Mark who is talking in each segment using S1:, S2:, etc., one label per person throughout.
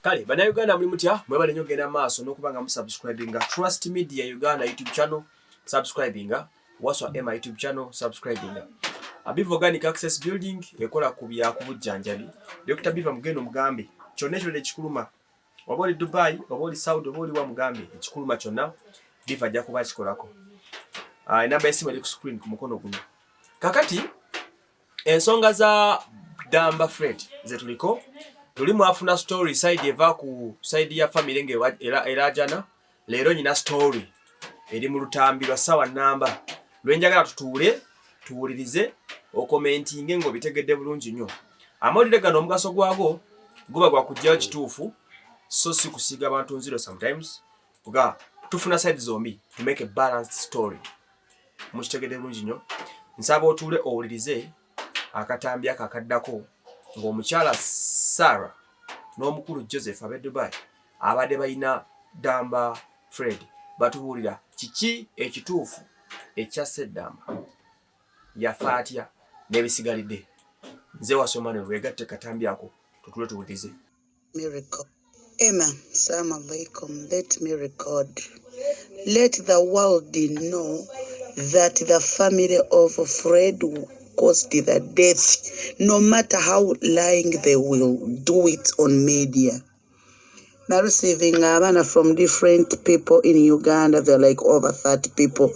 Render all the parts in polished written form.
S1: Kale Bannayuganda, muli mutya? Mwebale nnyo ogenda maaso n'okuba nga musubscribinga Trust Media Uganda YouTube channel, subscribinga Waswa Emma YouTube channel, subscribinga Abiva Organic Access Building, ekola ku byakubujjanjabi. Dr Biva, mugenda omugambe kyonna ekirwadde ekikuluma, oba oli Dubai, oba oli Saudi, oba oli wa, mugambe ekikuluma kyonna, Biva ajja kuba akikolako. Enamba y'essimu eri ku screen ku mukono guno. Kakati ensonga za Damba Fred zetuliko, tuli mwafuna story side eva ku side ya family nga erajana. Leero nyina story eri mu lutambi lwa ssaawa namba lwenjagala tutuule tuwulirize, ocommentinge ng'obitegedde bulungi nnyo. Amawulire gano omugaso gwago guba gwa kuggyayo kituufu, so si kusiiga abantu nziro. Sometimes kuga tufuna side zombi to make a balanced story. Mukitegedde bulungi nnyo. Nsaba otuule owulirize akatambi ako akaddako ng'omukyala Sarah n'omukulu Joseph ab'e Dubai abadde balina Damba Fred batubuulira kiki ekituufu ekyasse Ddamba, yafa atya n'ebisigalidde. Nze Wasomane, lwegatte katambi ako tutule tuwulirize.
S2: Miracle. Emma, Assalamu alaikum. Let me record. Let the world know that the family of Fred caused the death, no matter how lying they will do it on media. Now receiving abaana from different people in Uganda, they're like over 30 people.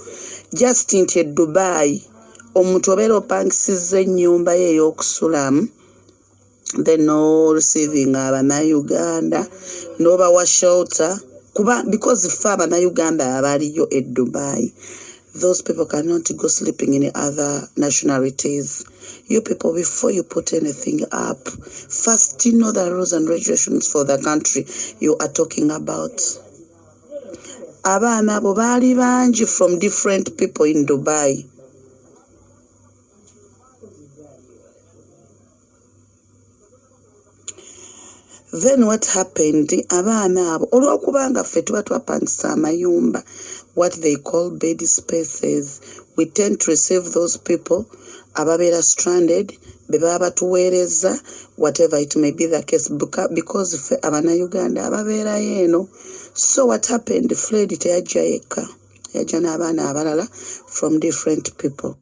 S2: Just nti e Dubai, omuntu obeera opangisizza ennyumba ye ey'okusulamu, then no receiving Abannayuganda n'obawa shelter kuba because ffe Abannayuganda abaliyo e Dubai, those people cannot go sleeping in other nationalities. You people, before you put anything up, first you know the rules and regulations for the country you are talking about. Abaana abo baali bangi from different people in Dubai. Then what happened, abaana abo olwokubanga ffe tuba twapangisa amayumba, what they call bed spaces, we tend to receive those people ababeera stranded be baba batuweereza, whatever it may be the case, because ffe Abannayuganda ababeerayo eno. So what happened, Fred teyajja yekka, yajja n'abaana abalala from different people.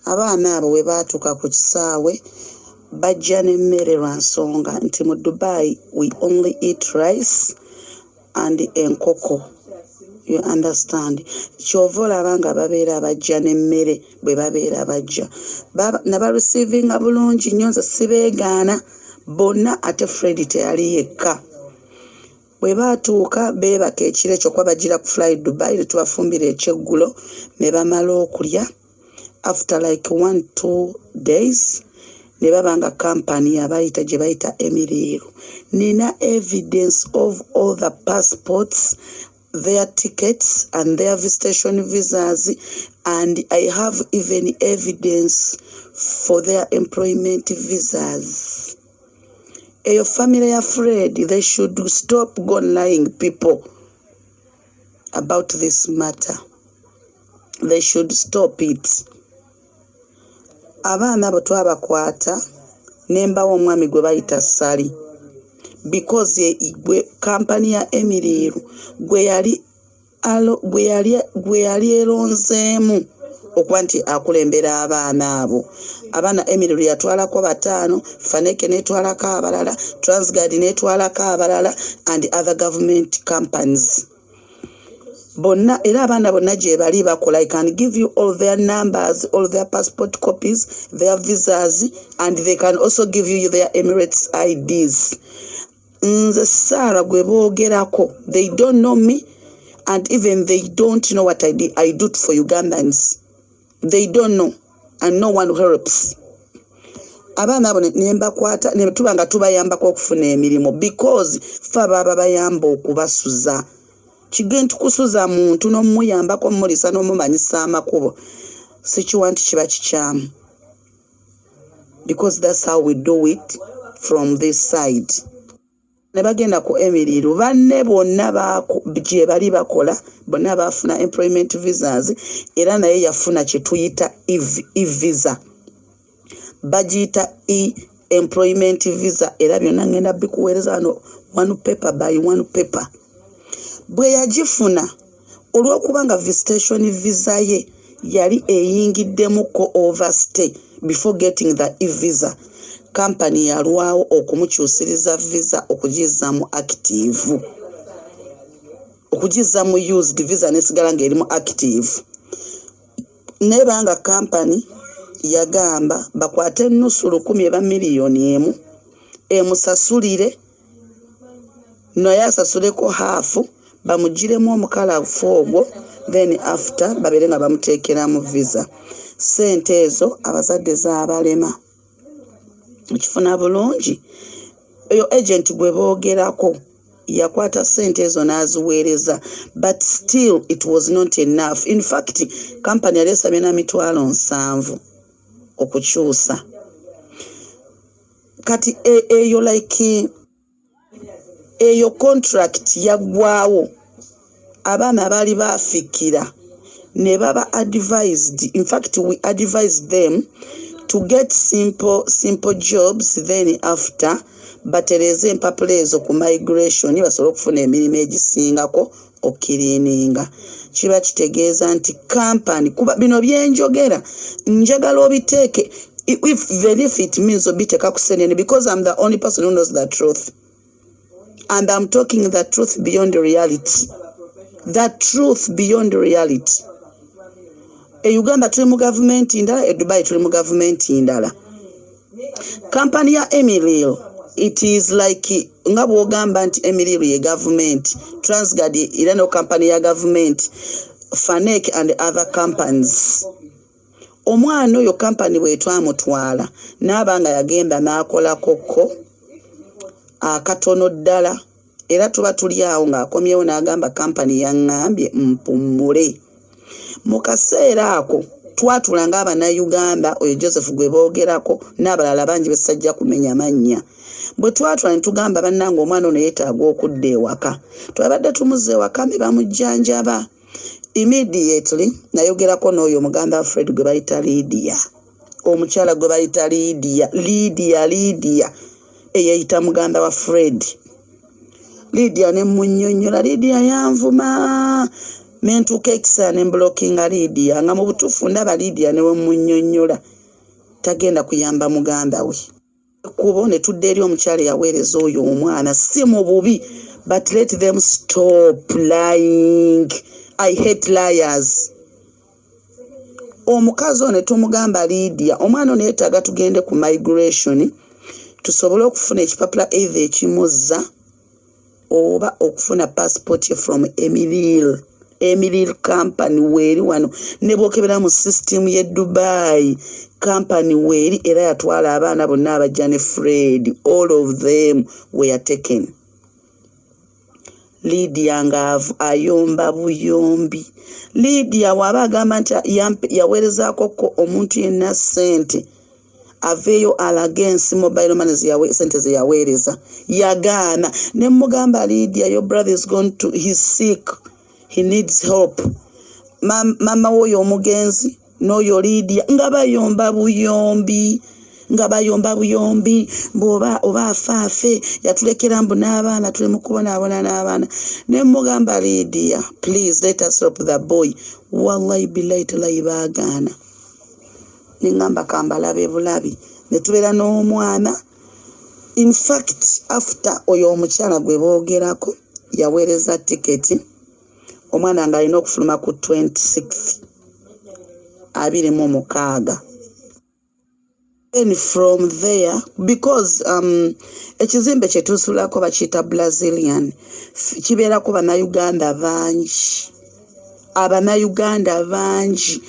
S2: Abaana abo bwe baatuuka ku kisaawe, bajja n'emmere lwa nsonga nti mu Dubai we only eat rice and enkoko, you understand? Kyova olaba nga babeera bajja n'emmere. Bwe babeera bajja, nabareceivinga bulungi nnyo, nze sibeegaana bonna. Ate Fred teyali yekka. Bwe baatuuka beebaka ekiro ekyo kuba bagira ku Fly Dubai, ne tubafumbira ekyeggulo ne bamala okulya. After like 1-2 days ne baba nga kampani abayita gye bayita Emiriiru. Nina evidence of all the passports, their tickets and their visitation visas, and I have even evidence for their employment visas. Eyo family ya Fred, they should stop go lying people about this matter. They should stop it. Abaana abo twabakwata nembawa omwami gwe bayita Sali because gwe kampani ya Emiriiru gwe yali eronzeemu okuba nti akulembera abaana abo. Abaana Emiriiru yatwalako bataano, Faneke netwalako abalala, Transguard netwalako abalala and other government companies bonna. Era abaana bonna gye bali bakola. I can give you all their numbers, all their passport copies, their visas, and they can also give you their Emirates IDs. Nze Saara gwe boogerako, they don't know me and even they don't know what I did. I do it for Ugandans. They don't know and no one helps. Abaana abo ne mbakwata ne tuba nga tubayambako okufuna emirimu because fe abaaba bayamba okubasuza. Kigenda kusuza muntu n'omuyambako omulisa n'omumanyisa amakubo, sikiwa nti kiba kikyamu because that's how we do it from this side. Ne bagenda ku Emiriru, banne bonna gye bali bakola, bonna baafuna employment visas, era naye yafuna kye tuyita e-visa. Bagiyita e employment visa. Era byonna ngenda bikuweereza wano, one paper by one paper. Bwe yagifuna, olw'okuba nga visitation visa ye yali eyingiddemuko overstay before getting the e visa, kampani yalwawo okumukyusiriza visa okugizza mu active, okugizza mu used visa, nesigala ng'erimu active. Naye banga kampani yagamba bakwate enusu lukumi eba 1 million emusasulire, naye asasuleko half, bamugiremu omukalafu ogwo, then after babeere nga bamuteekeramu visa. Sente ezo abazadde zaabalema. Okifuna bulungi? Eyo agent gwe boogerako yakwata sente ezo n'aziweereza, but still it was not enough. In fact, kampani yali esabye na 70,000 okukyusa. Kati eyo like eyo contract yaggwawo. Abaana baali baafikira ne baba advised, in fact we advised them to get simple, simple jobs, then after batereeze empapula ezo ku migration basobole okufuna emirimu egisingako okukiriininga. Kiba kitegeeza nti kampani, kuba bino byenjogera njagala obiteeke, if very if it means obiteeka ku senene, because I'm the only person who knows the truth and I'm talking the truth beyond reality, the truth beyond reality. E Uganda tuli mu gavumenti ndala, e Dubai tuli mu gavumenti ndala. Kampani ya Emirail, it is like nga bwogamba nti Emirail ye gavumenti, Transguard era no kampani ya gavumenti, Fanek and other companies. Omwana oyo kampani bwetwamutwala naaba nga yagenda n'akolakokko akatono ddala, era tuba tuli awo ng'akomyewo n'agamba, "Kampani yaŋŋambye mpummule." Mu kaseera ako twatula ng'Abannayuganda, oyo Joseph gwe boogerako n'abalala bangi besajja kumenya mannya. Bwe twatula ne tugamba, "Bannange, omwana ono yeetaaga okudda ewaka." Twabadde tumuzza ewaka ne bamujjanjaba. Immediately nayogerako n'oyo omuganda wa Fred gwe bayita Lidia, omukyala gwe bayita Lidia, Lidia, Lidia eyeyita muganda wa Fred. Lidia ne munnyonnyola. Lidia yanvuma nentuuka ekiseera ne mblockinga Lidia, nga mu butuufu ndaba Lidia ne wemunnyonnyola tagenda kuyamba muganda we. Ekkubo ne tudda eri omukyala eyaweereza oyo omwana. Si mu bubi, but let them stop lying. I hate liars. Omukazi ono ne tumugamba, "Lidia, omwana ono yeetaaga tugende ku migration tusobole okufuna ekipapula either ekimuzza oba okufuna passport from Emirail." Emirail company weeri wano, ne bwokebera mu system ye Dubai, company weeri, era yatwala abaana bonna abajja ne Fred. All of them were taken. Lydia ngaavu ayomba buyombi. Lydia bw'aba agamba nti yaweerezaako ko omuntu yenna ssente, aveeyo alage ensi mobile money sente ze yaweereza. Yagaana. Ne mugamba, "Lydia, your brother is going to, he's sick, he needs help." Mama woyo omugenzi n'oyo Lydia nga bayomba buyombi, nga bayomba buyombi bwoba oba afaafe yatulekera mbu n'abaana tuli mu kubonaabona n'abaana. Ne mugamba, "Lydia, please let us help the boy." Wallahi billahi talayi baagaana. Neŋŋamba kambalabe bulabi, ne tubeera n'omwana. In fact, after oyo omukyala gwe boogerako yaweereza tiketi, omwana ng'alina okufuluma ku 26 26. Then from there, because ekizimbe kyetusulako bakiyita Brazilian, kibeerako Bannayuganda bangi, Abannayuganda bangi.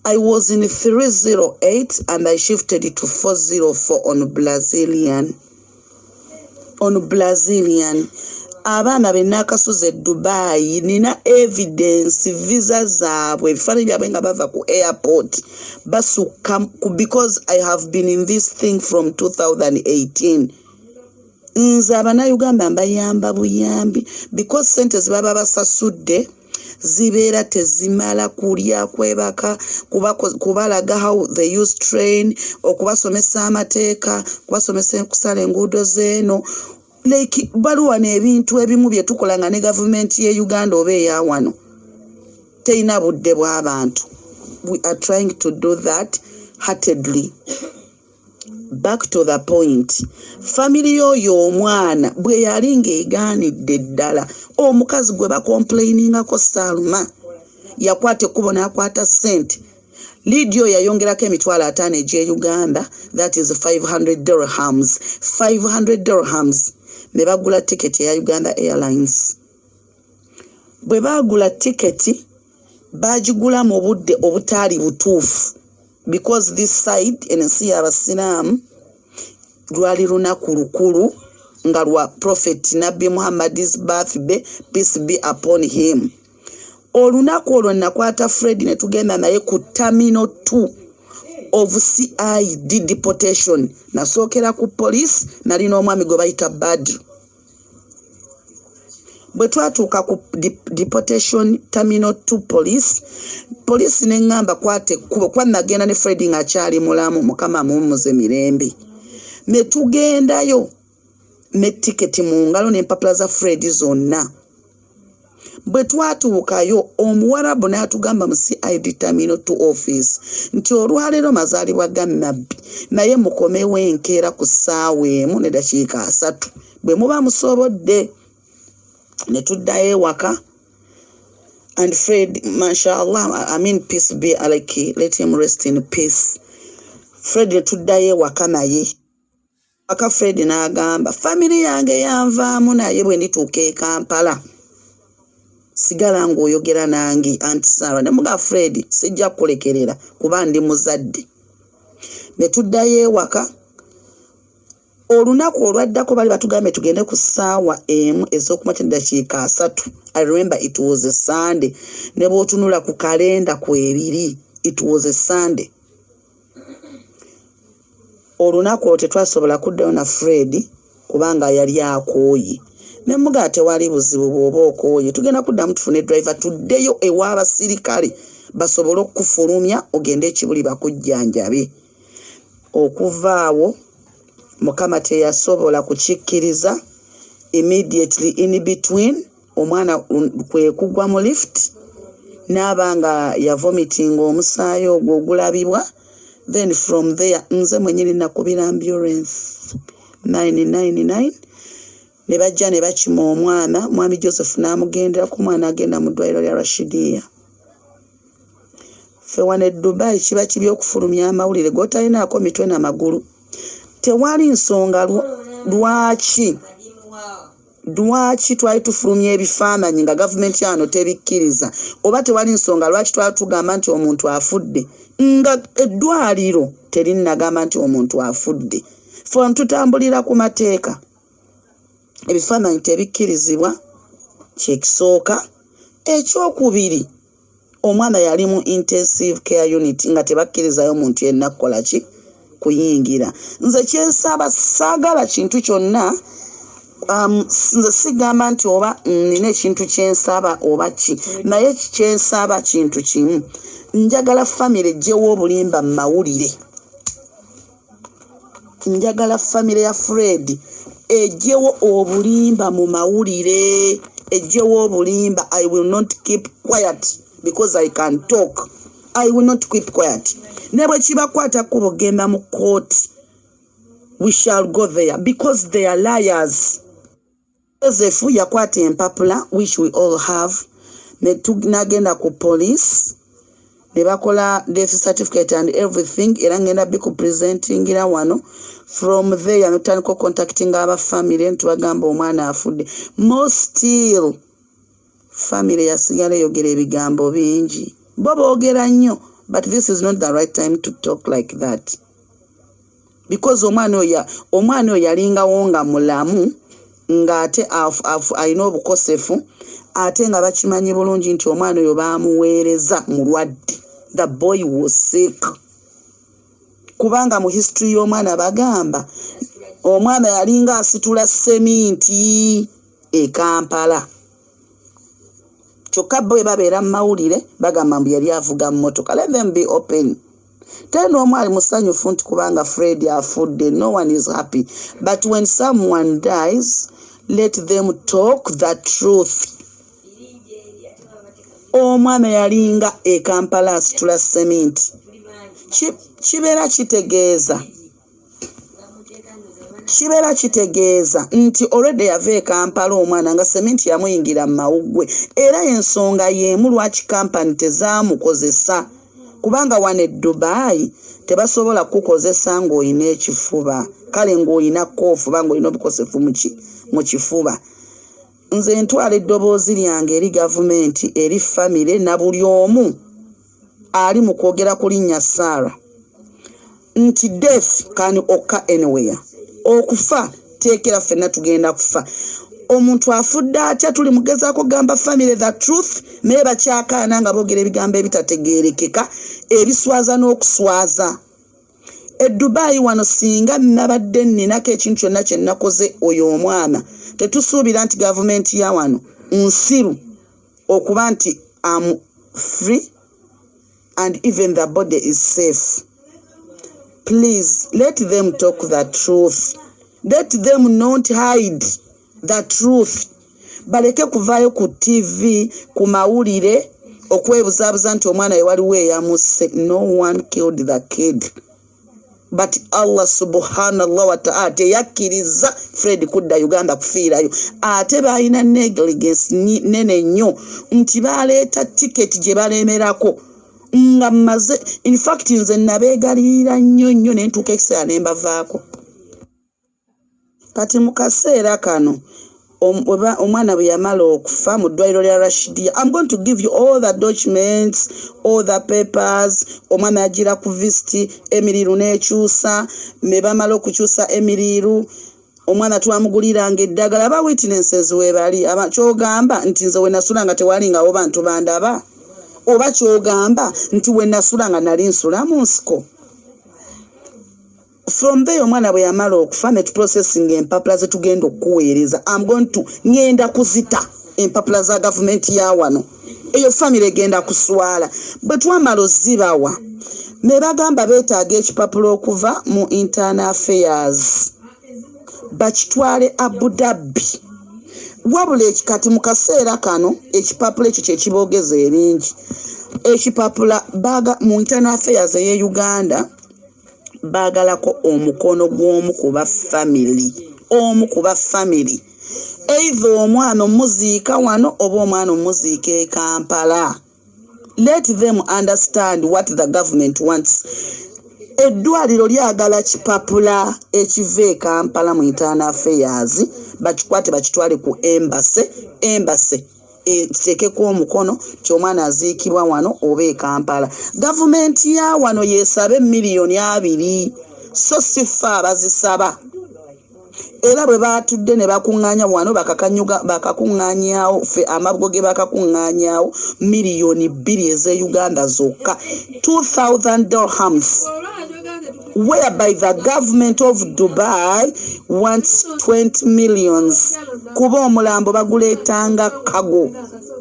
S2: I was in 308 and I shifted to 404 on Brazilian, on Brazilian. Abaana be naakasuza e Dubai, nina evidence, visa zaabwe, ebifaananyi byabwe nga bava ku airport, basukka, because I have been in this thing from 2018. Nze Abannayuganda mbayamba buyambi because sente zebaba basasudde Zibeera tezimala kulya, kwebaka, kubalaga how they use train, okubasomesa amateeka, kubasomesa okusala enguudo zeeno. Like baliwo ebintu ebimu bye tukola nga ne gavumenti ye Uganda oba eya wano terina budde bw'abantu. We are trying to do that heartedly. Back to the point, family y'oyo omwana bwe yali ng'egaanidde ddala, omukazi gwe bacomplainingako Saluma yakwata ekkubo n'akwata ssente. Lidio yayongerako 500,000 egy'e Uganda, that is 500 dirhams, 500 dirhams, ne bagula tiketi eya Uganda Airlines. Bwe baagula tiketi, baagigula mu budde obutaali butuufu, because this side, ensi y'abasiraamu, lwali lunaku lukulu nga lwa Prophet Nabbi Muhammad's birthday, peace be upon him. Olunaku olwo nakwata Fred ne tugenda naye ku Terminal 2 of CID deportation. Nasookera ku police, nalina omwami gwe bayita Badru. Bwe twatuuka ku deportation terminal 2 police, poliisi neŋŋamba, "Kwata ekkubo," kuba nagenda ne Fred ng'akyali mulamu, Mukama amuwummuze mirembe. Ne tugendayo ne tiketi mu ngalo n'empapula za Fred zonna. Bwe twatuukayo, omuwarabu n'atugamba mu CID terminal 2 office nti olwaleero mazaalibwa ga Nabbi, naye mukomewo enkeera ku ssaawa 1:30 bwe muba musobodde. Ne tuddayo ewaka and Fred, mashallah, I mean, peace be like, let him rest in peace. Fred ne tuddayo ewaka naye aka Fred n'agamba, "Family yange yanvaamu, naye bwe ndituuka e Kampala sigala ng'oyogera nange, Auntie Sara." Ne muga, "Fred, sijja kukulekerera kuba ndi muzadde." Ne tuddayo ewaka. Olunaku olwaddako bali batugambye tugende ku ssaawa 1 ez'okumakya neddakiika 30. I remember it was a Sunday, ne bw'otunula ku kalenda kwebiri, it was a Sunday. Olunaku olwo tetwasobola kuddayo na Fred kubanga yali akooye. Ne mugaa, "Tewali buzibu, bw'oba okooye tugenda kuddamu tufune driver tuddeyo ew'abasirikale basobole okukufulumya ogende ekibuli bakujjanjabe." Okuva awo Mukama teyasobola kukikkiriza. Immediately in between, omwana kwe kugwa mu lift n'aba nga yavomitinga omusaayi ogwo ogulabibwa. Then from there nze mwenyini nakubira ambulance 999 ne bajja ne bakima omwana. Mwami Joseph n'amugenderako, omwana agenda mu ddwaliro lya Rashidiya. Ffe wano e Dubai kiba kibi okufulumya amawulire g'otalinaako mitwe n'amagulu. Tewali nsonga lwaki twali tufulumya ebifaananyi nga gavumenti yano tebikkiriza, oba tewali nsonga lwaki twali tugamba nti omuntu afudde nga eddwaliro terinnagamba nti omuntu afudde. Fe wano tutambulira ku mateeka. Ebifaananyi tebikkirizibwa, kyekisooka. Ekyokubiri, omwana yali mu intensive care unit nga tebakkirizayo muntu yenna kukola ki, kuyingira. Nze kyensaba, saagala kintu kyonna. Nze sigamba nti oba nina ekintu kyensaba oba ki, naye kyensaba kintu kimu: njagala family ejjewo obulimba mu mawulire. Njagala family ya Fred ejjewo obulimba mu mawulire, ejjewo obulimba. I will not keep quiet because I can talk. I will not keep quiet. Ne bwe kibakwata kkubo genda mu kooti, we shall go there because they are liars. Joseph yakwata empapula, which we all have, n'agenda ku police ne bakola death certificate and everything, era ngenda bikupresentingira wano. From there notandika ocontactinga abafamily ntibagamba omwana afudde. More still, family yasigala eyogera ebigambo bingi, bo boogera nnyo, but this is not the right time to talk like that because omwana oyo yalingawo nga mulamu, ng'ate alina obukosefu, ate nga bakimanyi bulungi nti omwana oyo baamuweereza mulwadde. The boy was sick, kubanga mu history y'omwana bagamba omwana yalinga asitula seminti e Kampala. Kyokka bo bwe babeera mu mawulire bagamba mbu yali avuga mmotoka. Let them be open. Teri n'omu ali musanyufu nti kubanga Fred afudde. No one is happy, but when someone dies, let them talk the truth. Omwana yalinga e Kampala asitula seminti. Kibeera kitegeeza nti already yava e Kampala omwana nga seminti yamuyingira mu mawuggwe. Era ensonga y'emu lwaki kampani tezaamukozesa, kubanga wano e Dubai tebasobola kukozesa ng'olina ekifuba, kale ng'olina cough oba ng'olina obukosefu mu kifuba. Nze ntwala eddoboozi lyange eri gavumenti, eri famire na buli omu ali mu kwogera ku linnya Sarah nti death can occur anywhere. Okufa teekera, ffenna tugenda kufa. Omuntu afudde atya? Tuli mugezaako kugamba family the truth, naye bakyakaana nga boogera ebigambo ebitategeerekeka, ebiswaza n'okuswaza. E Dubai wano, singa nabadde nninako ekintu kyonna kye nakoze oyo omwana, tetusuubira nti gavumenti ya wano nsiru okuba nti am free and even the body is safe. Please let them talk the truth. Let them not hide the truth. Baleke kuvaayo ku TV, ku mawulire, okwebuzaabuza nti omwana we waliwo eyamusse. No one killed the kid, but Allah subhanallah wataala teyakkiriza Fred kudda Uganda kufiirayo. Ate balina negligence nene nnyo nti baleeta tiketi gye balemerako nga mmaze. Infact, nze nabeegalirira nnyo nnyo ne ntuuka ekiseera ne mbavaako. Kati mu kaseera kano, omwana bwe yamala okufa mu ddwaliro lya Rashidia, I'm going to give you all the documents, all the papers. Omwana yagira ku visit, emiriiru n'ekyusa. Ne bamala okukyusa emiriiru, omwana twamuguliranga eddagala. Aba witnesses webali. Kyogamba nti nze wenasula nga tewalingawo bantu bandaba, oba kyogamba nti wenasula nga nali nsula mu nsiko? From there, omwana bwe yamala okufa ne tuprocessing empapula zetugenda okukuweereza. Am going to ngenda kuzita empapula za gavumenti ya wano. Eyo famire egenda kuswala. Bwe twamala ozibawa, ne bagamba beetaaga ekipapula okuva mu internal affairs bakitwale Abu Dhabi. Wabula kati mu kaseera kano ekipapula ekyo kyekiboogeza ebingi. Ekipapula mu internal affairs ey'e Uganda baagalako omukono gw'omu ku ba family, omu ku ba family, either omwana omuziika wano oba omwana omuziika e Kampala. Let them understand what the government wants. Eddwaliro lyagala kipapula ekiva e Kampala mu internal affairs, bakikwate bakitwale ku embassy, embassy etekeko omukono ti omwana aziikibwa wano oba e Kampala. Gavumenti ya wano yeesaba emiliyoni 20, so si ffe abazisaba. Era bwe batudde ne bakuŋŋaanya wano, bakakuŋŋaanyawo ffe amabugo ge bakakuŋŋaanyawo miliyoni 2 ez'e Uganda zokka, 2000 dirhams, whereby the government of Dubai wants 20 millions, kuba omulambo baguleetanga cargo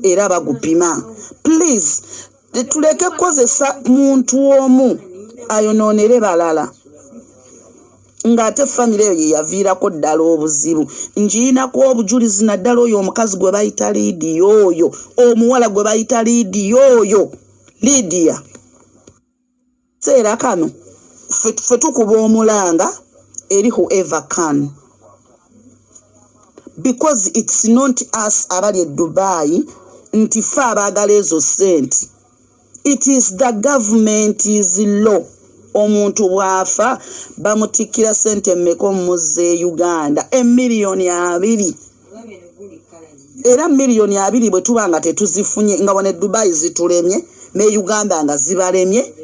S2: era bagupima. Please, tuleke kukozesa muntu omu ayonoonere balala, ng'ate famire eyo ye yaviirako ddala obuzibu. Ngirinako obujulizi, naddala oyo omukazi gwe bayita Liidiya, oyo omuwala gwe bayita Liidiya, oyo Liidiya. Seera kano ffe tukuba omulanga eri whoever can, because it's not us abali e Dubai nti ffe abaagala ezo ssente. It is the government is law. Omuntu bw'afa bamutikkira ssente mmeka omuzza e Uganda? Emiliyoni 20. Era miliyoni 20 bwe tuba nga tetuzifunye, nga wano e Dubai zitulemye ne Uganda nga zibalemye,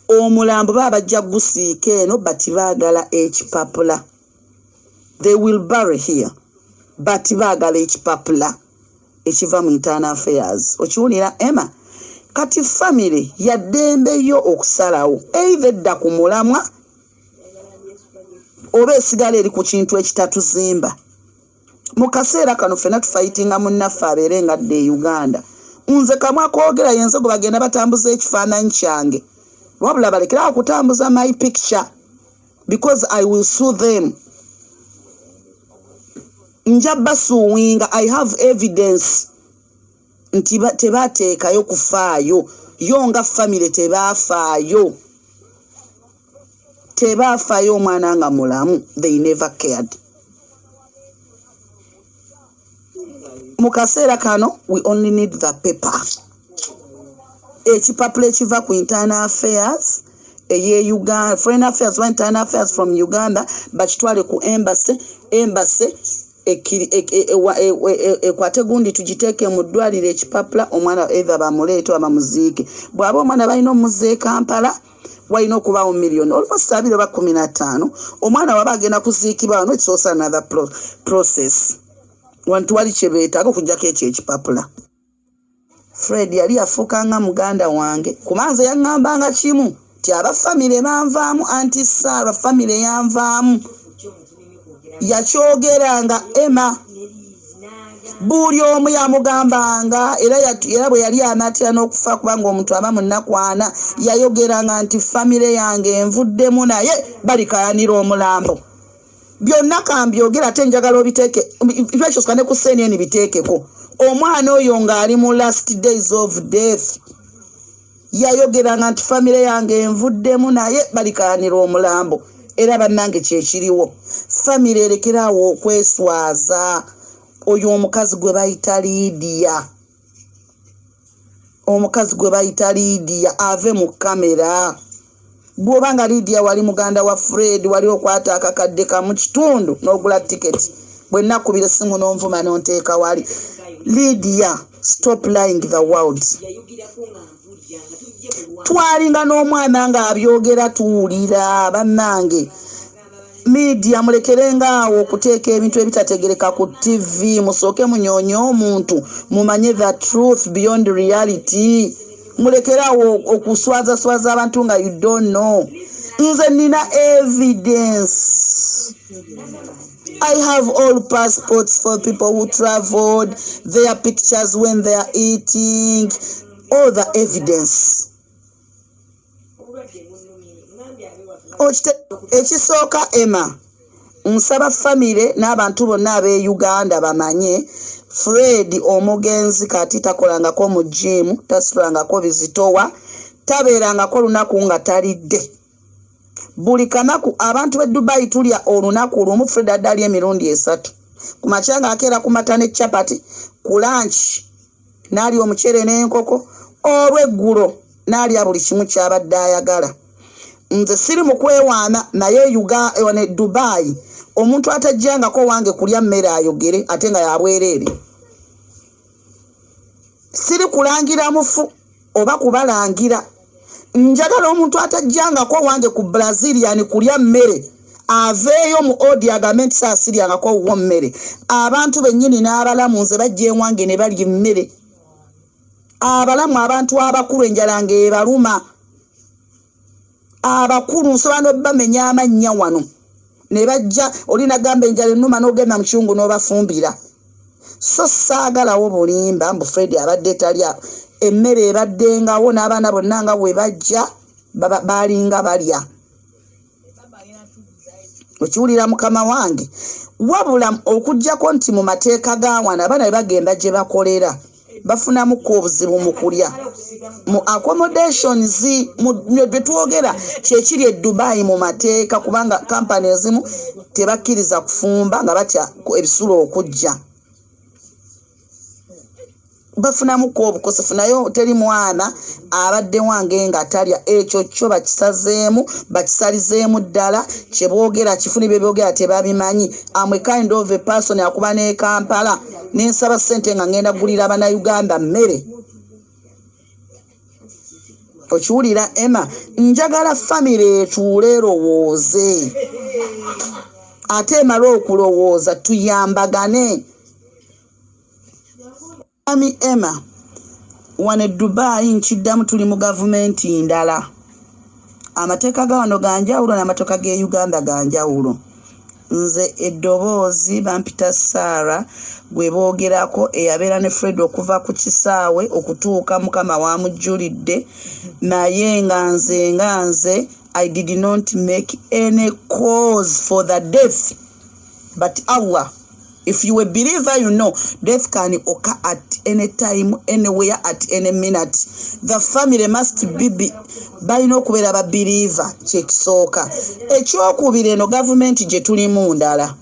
S2: omulambo baba bajja gusiika eno, but baagala ekipapula. They will bury here, but baagala ekipapula ekiva mu internal affairs. Okiwulira, Emma? Kati famire yaddembeyo okusalawo, either edda ku mulamwa oba esigala eri ku kintu ekitatuzimba. Mu kaseera kano ffena tufayitinga munnaffe abeere nga adda e Uganda. Nze kamwa koogera yenze gwe bagenda batambuza ekifaananyi kyange. Wabula balekere awo okutambuza my picture because I will sue them. Nja basuuwinga, I have evidence nti tebateekayo kufaayo yo nga famire tebaafaayo. Tebaafaayo omwana nga mulamu, they never cared. Mu kaseera kano we only need the paper. Ekipapula ekiva ku internal affairs eye Uganda, foreign affairs oba internal affairs from Uganda, bakitwale ku embassy, embassy ekwate gundi tugiteeke mu ddwaliro ekipapula, omwana either bamuleete oba bamuziike. Bw'aba omwana balina omuzza e Kampala, walina okubaawo miliyoni almost abiri oba 15. Omwana waba agenda kuziikibwa wano, it's also another process. Wantu wali kye beetaaga okuggyako ekyo ekipapula. Fred yali yafuuka nga muganda wange, kuba nze yaŋŋambanga kimu nti aba famire banvaamu, anti Sarah famire yanvaamu. Yakyogeranga Emma, buli omu yamugambanga, era bwe yali anaatera n'okufa, kubanga omuntu aba mu nnaku ana, yayogeranga nti famire yange envuddemu, naye balikayanira omulambo. Byonna kambyogera, ate njagala obiteeke Precious ne ku CNN biteekeko. Omwana oyo ng'ali mu last days of death yayogeranga nti famire yange envuddemu, naye balikayanira omulambo. Era bannange kyekiriwo, famire erekeraawo okweswaza. Oyo omukazi gwe bayita Lydia, omukazi gwe bayita Lydia ave mu kamera. Bw'oba nga Lydia wali muganda wa Fred, wali okwata akakadde kamu kitundu n'ogula tiketi, bwe nakubira essimu n'onvuma n'onteeka wali. Lydia, stop lying the world. Twalinga n'omwana ng'abyogera tuwulira. Bannange media, mulekerengaawo okuteeka ebintu ebitategereka ku TV. Musooke munyoonye omuntu, mumanye the truth beyond reality. Mulekeraawo okuswazaswaza abantu nga you don't know. Nze nina evidence. I have all passports for people who traveled, their pictures when they are eating, all the evidence. Ekisooka Emma, nsaba famire n'abantu bonna ab'e Uganda bamanye Fred omugenzi kati takolangako mu gym, tasitulangako bizitowa, tabeerangako lunaku nga talidde. Buli kanaku abantu b'e Dubai tulya olunaku lumu, Fred adde alya emirundi 3. Ku makya ng'akeera ku mata ne chapati, ku lunch n'alya omuceere n'enkoko, olw'eggulo n'alya buli kimu ky'abadde ayagala. Nze siri mu kwewaana, naye ne Dubai omuntu atajjangako wange kulya mmere ayogere ate nga yabwereere. Siri kulangira mufu oba kubalangira. Njagala omuntu atajjangako wange ku Brazilian kulya mmere aveeyo mu odi agambe nti saasiryangako wuwo mmere. Abantu bennyini n'abalamu nze bajja ewange ne balya emmere. Abalamu, abantu abakulu enjala ng'ebaluma. Abakulu nsobola n'obbamenya amannya wano ne bajja, oli nagamba enjala ennuma n'ogenda mu kiyungu n'obafumbira. So saagalawo bulimba mbu Fred abadde talya. Emmere ebaddengawo n'abaana bonna nga bwe bajja baalinga balya. Okiwulira mukama wange? Wabula okuggyako nti mu mateeka ga wano abaana bwe bagenda gye bakolera bafunamuko obuzibu mu kulya mu accommodations. Bye twogera kyekiri e Dubai mu mateeka, kubanga kampani ezimu tebakkiriza kufumba nga batya ebisulo okujja, bafunamuko obukosefu. Naye teri mwana abadde wange nga talya. Ekyo kyo bakisazeemu, bakisalizeemu ddala. Kyeboogera kifuni, bye boogera tebabimanyi. Am a kind of a person akuba n'e Kampala nensaba ssente nga ngenda kugulira abannayuganda mmere. Okiwulira Emma? Njagala famire etuule erowooze, ate emale okulowooza tuyambagane. Ami Emma, wano e Dubai nkiddamu, tuli mu gavumenti ndala. Amateeka ga wano ga njawulo n'amateeka g'e Uganda ga njawulo. Nze eddoboozi bampita Sarah gwe boogerako eyabeera ne Fred okuva ku kisaawe okutuuka Mukama w'amujjulidde naye nga nze nga nze I did not make any cause for the death but Allah if you a believer you know death can occur at any time anywhere at any minute the family must be balina okubeera ba believer kyekisooka ekyokubiri eno gavumenti gye tulimu ndala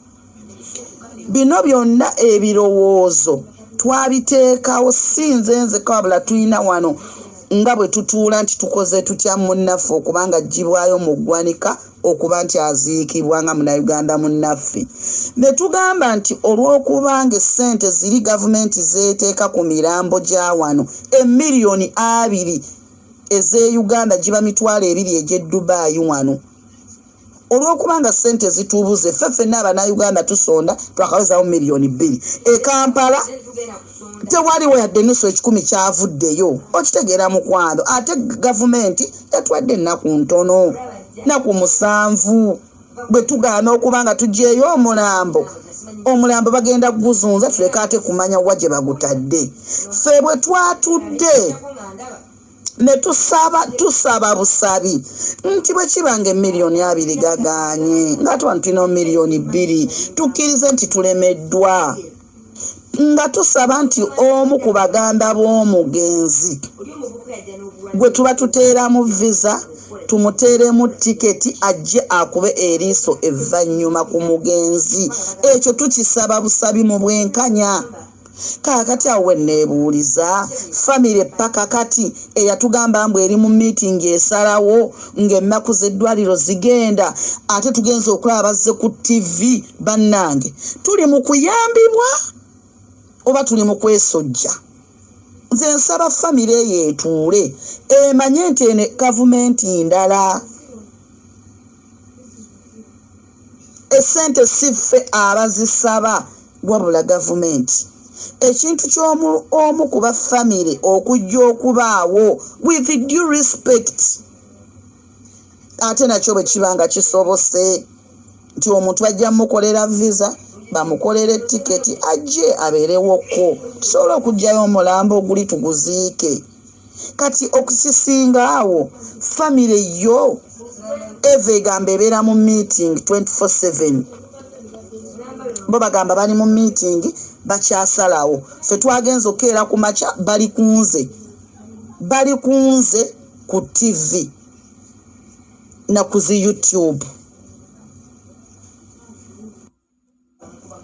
S2: bino byonna ebirowoozo twabiteekawo si nze nzeka wabula tulina wano nga bwe tutuula nti tukoze tutya munnaffe okuba nga aggyibwayo mu ggwanika okuba nti aziikibwa nga Munnayuganda munnaffe. Ne tugamba nti olw'okubanga essente ziri gavumenti z'eteeka ku mirambo gya wano emiliyoni abiri ez'e Uganda giba 20,000 egy'e Dubai wano. Olw'okuba nga ssente zitubuze ffe ffenna Abannayuganda tusonda twakawezawo 2 miliyoni e Kampala tewaliwo yadde nusu ekikumi kyavuddeyo. Okitegeera mukwano? Ate gavumenti yatwadde ennaku ntono, nnaku 7. Bwe tugaana okuba nga tugyeyo omulambo, omulambo bagenda kuguzunza tuleke ate kumanya wa gye bagutadde. Ffe bwe twatudde ne tusaba, tusaba busabi nti bwe kiba nga emiliyoni 20 gagaanye nga tuba tulina 2 miliyoni, tukkirize nti tulemeddwa, nga tusaba nti omu ku baganda b'omugenzi gwe tuba tuteeramu visa tumuteeremu tiketi ajje akube eriiso evvannyuma ku mugenzi. Ekyo tukisaba busabi mu bwenkanya. Kaakati awo we neebuuliza famire paka kati eyatugamba mbu eri mu miitingi esalawo ng'ennaku z'eddwaliro zigenda, ate tugenza okulaba bazze ku ttivi. Bannange, tuli mu kuyambibwa oba tuli mu kwesojja? Nze nsaba famire eyo etuule emanye nti eno gavumenti ndala, essente si ffe abazisaba wabula gavumenti. Ekintu ky'omu ku ba famire okujja okubaawo with due respect, ate nakyo bwe kiba nga kisobose nti omuntu bajja mukolera visa, bamukolere tiketi, ajje abeerewokko, tusobole okuggyayo omulambo oguli tuguziike. Kati okukisinga awo famire yo eva egamba ebeera mu meeting 24/7. Bo bagamba bali mu meeting bakyasalawo. Ffe twagenza okukeera ku makya bali kunze, bali kunze ku TV na ku zi YouTube.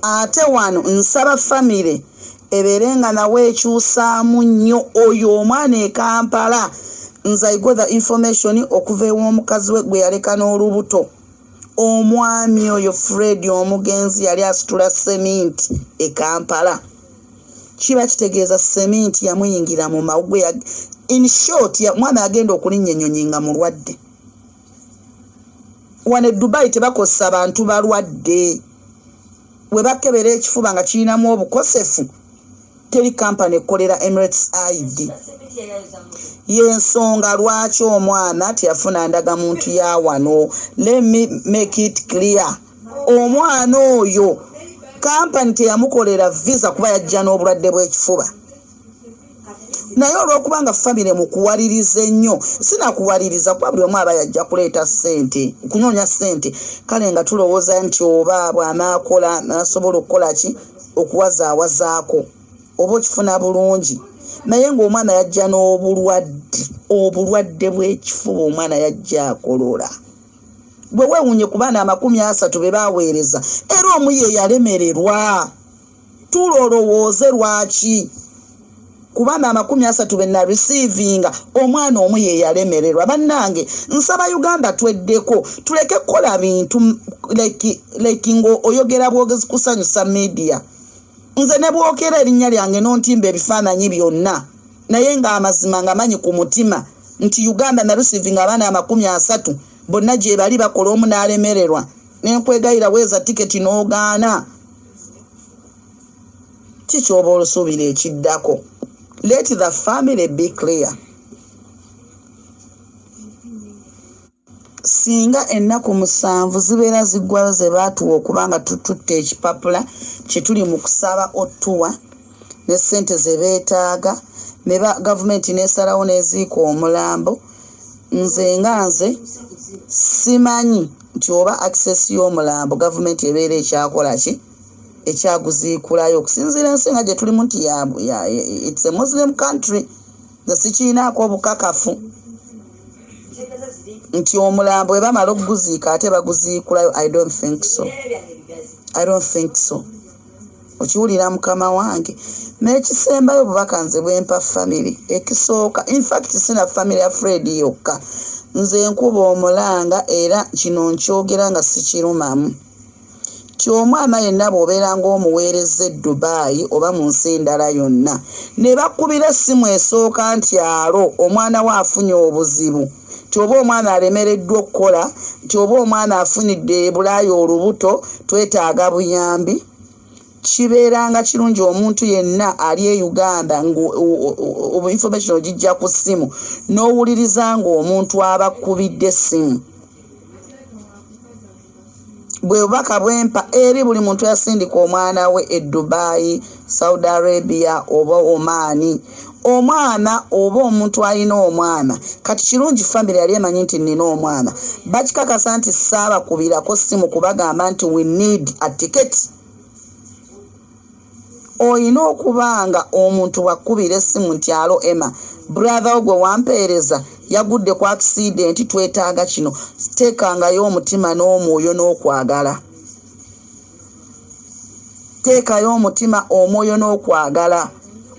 S2: Ate wano nsaba famire ebeere nga nawe ekyusaamu nnyo oyo omwana e Kampala. Nze I got the information okuva ew'omukazi we gwe yaleka n'olubuto. Omwami oyo Fred omugenzi yali asitula seminti e Kampala. Kiba kitegeeza seminti yamuyingira mu mawugwe. In short, mwana agenda okulinnya ennyonyi nga mulwadde. Wano e Dubai tebakozesa bantu balwadde. We bakebera ekifuba nga kirinamu obukosefu, teri kampani ekolera Emirates ID. Yensonga lwaki omwana teyafuna ndagamuntu ya wano. Let me make it clear, omwana oyo kampani teyamukolera visa kuba yajja n'obulwadde bw'ekifuba. Naye olw'okuba nga famire mu kuwaliriza ennyo, sinakuwaliriza kuba buli omu aba yajja kuleeta ssente, kunoonya ssente, kale nga tulowooza nti oba bw'anaakola nasobola okukola ki okuwazaawazaako oba okifuna bulungi. Naye ng'omwana yajja n'obulwadde, obulwadde bw'ekifuba. Omwana yajja akolola. Bwe weewuunye ku baana 30 be baaweereza, era omu ye yalemererwa. Tuula olowooze lwaki ku baana 30 be nareceivinga omwana omu ye yalemererwa. Bannange, nsaba Uganda tweddeko, tuleke kukola bintu like ng'oyogera bwogezi kusanyusa media. Nze ne bwokera erinnya lyange n'ontimba ebifaananyi byonna, naye ng'amazima nga manyi ku mutima nti Uganda nareceivinga abaana 30 bonna gye bali bakola, omu n'alemererwa, nenkwegayira weeza tiketi n'ogaana. Kikyoba olusuubira ekiddako? Let the family be clear. Singa ennaku 7 zibeera ziggwayo ze baatuwa okuba nga tututte ekipapula kye tuli mu kusaba otuwa ne ssente ze beetaaga, ne gavumenti n'esalawo n'eziika omulambo, nze nga nze simanyi nti oba access y'omulambo gavumenti ebeera ekyakola ki, ekyaguziikulayo. Okusinziira ensi nga gye tulimu nti it's a Muslim country, nze sikiinaako obukakafu nti omulambo bwe bamala okuguziika ate baguziikulayo. I don't think so, I don't think so. Okiwulira mukama wange? N'ekisembayo, obubaka nze bwempa family, ekisooka, infact sina family ya Fred yokka, nze nkuba omulanga era kino nkyogera nga sikirumamu, ti omwana yenna bw'obeera ng'omuweereza e Dubai oba mu nsi endala yonna ne bakubira essimu esooka nti alo omwana we afunye obuzibu, nti oba omwana alemereddwa okukola, nti oba omwana afunidde ebulaaya olubuto, twetaaga buyambi, kibeeranga kirungi omuntu yenna ali e Uganda nga information ogijja ku ssimu n'owuliriza ng'omuntu abakubidde essimu. Bwe bubaka bwempa eri buli muntu yasindika omwana we e Dubai, Saudi Arabia oba Omaani, omwana oba omuntu alina omwana. Kati kirungi family yali emanyi nti nina omwana, bakikakasa nti saabakubirako ssimu kubagamba nti we need a ticket. Oyina okuba nga omuntu bwakubira essimu nti alo Emma, brother wo gwe wampeereza yagudde ku accident, twetaaga kino, teekangayo omutima n'omwoyo n'okwagala. Teekayo omutima, omwoyo n'okwagala,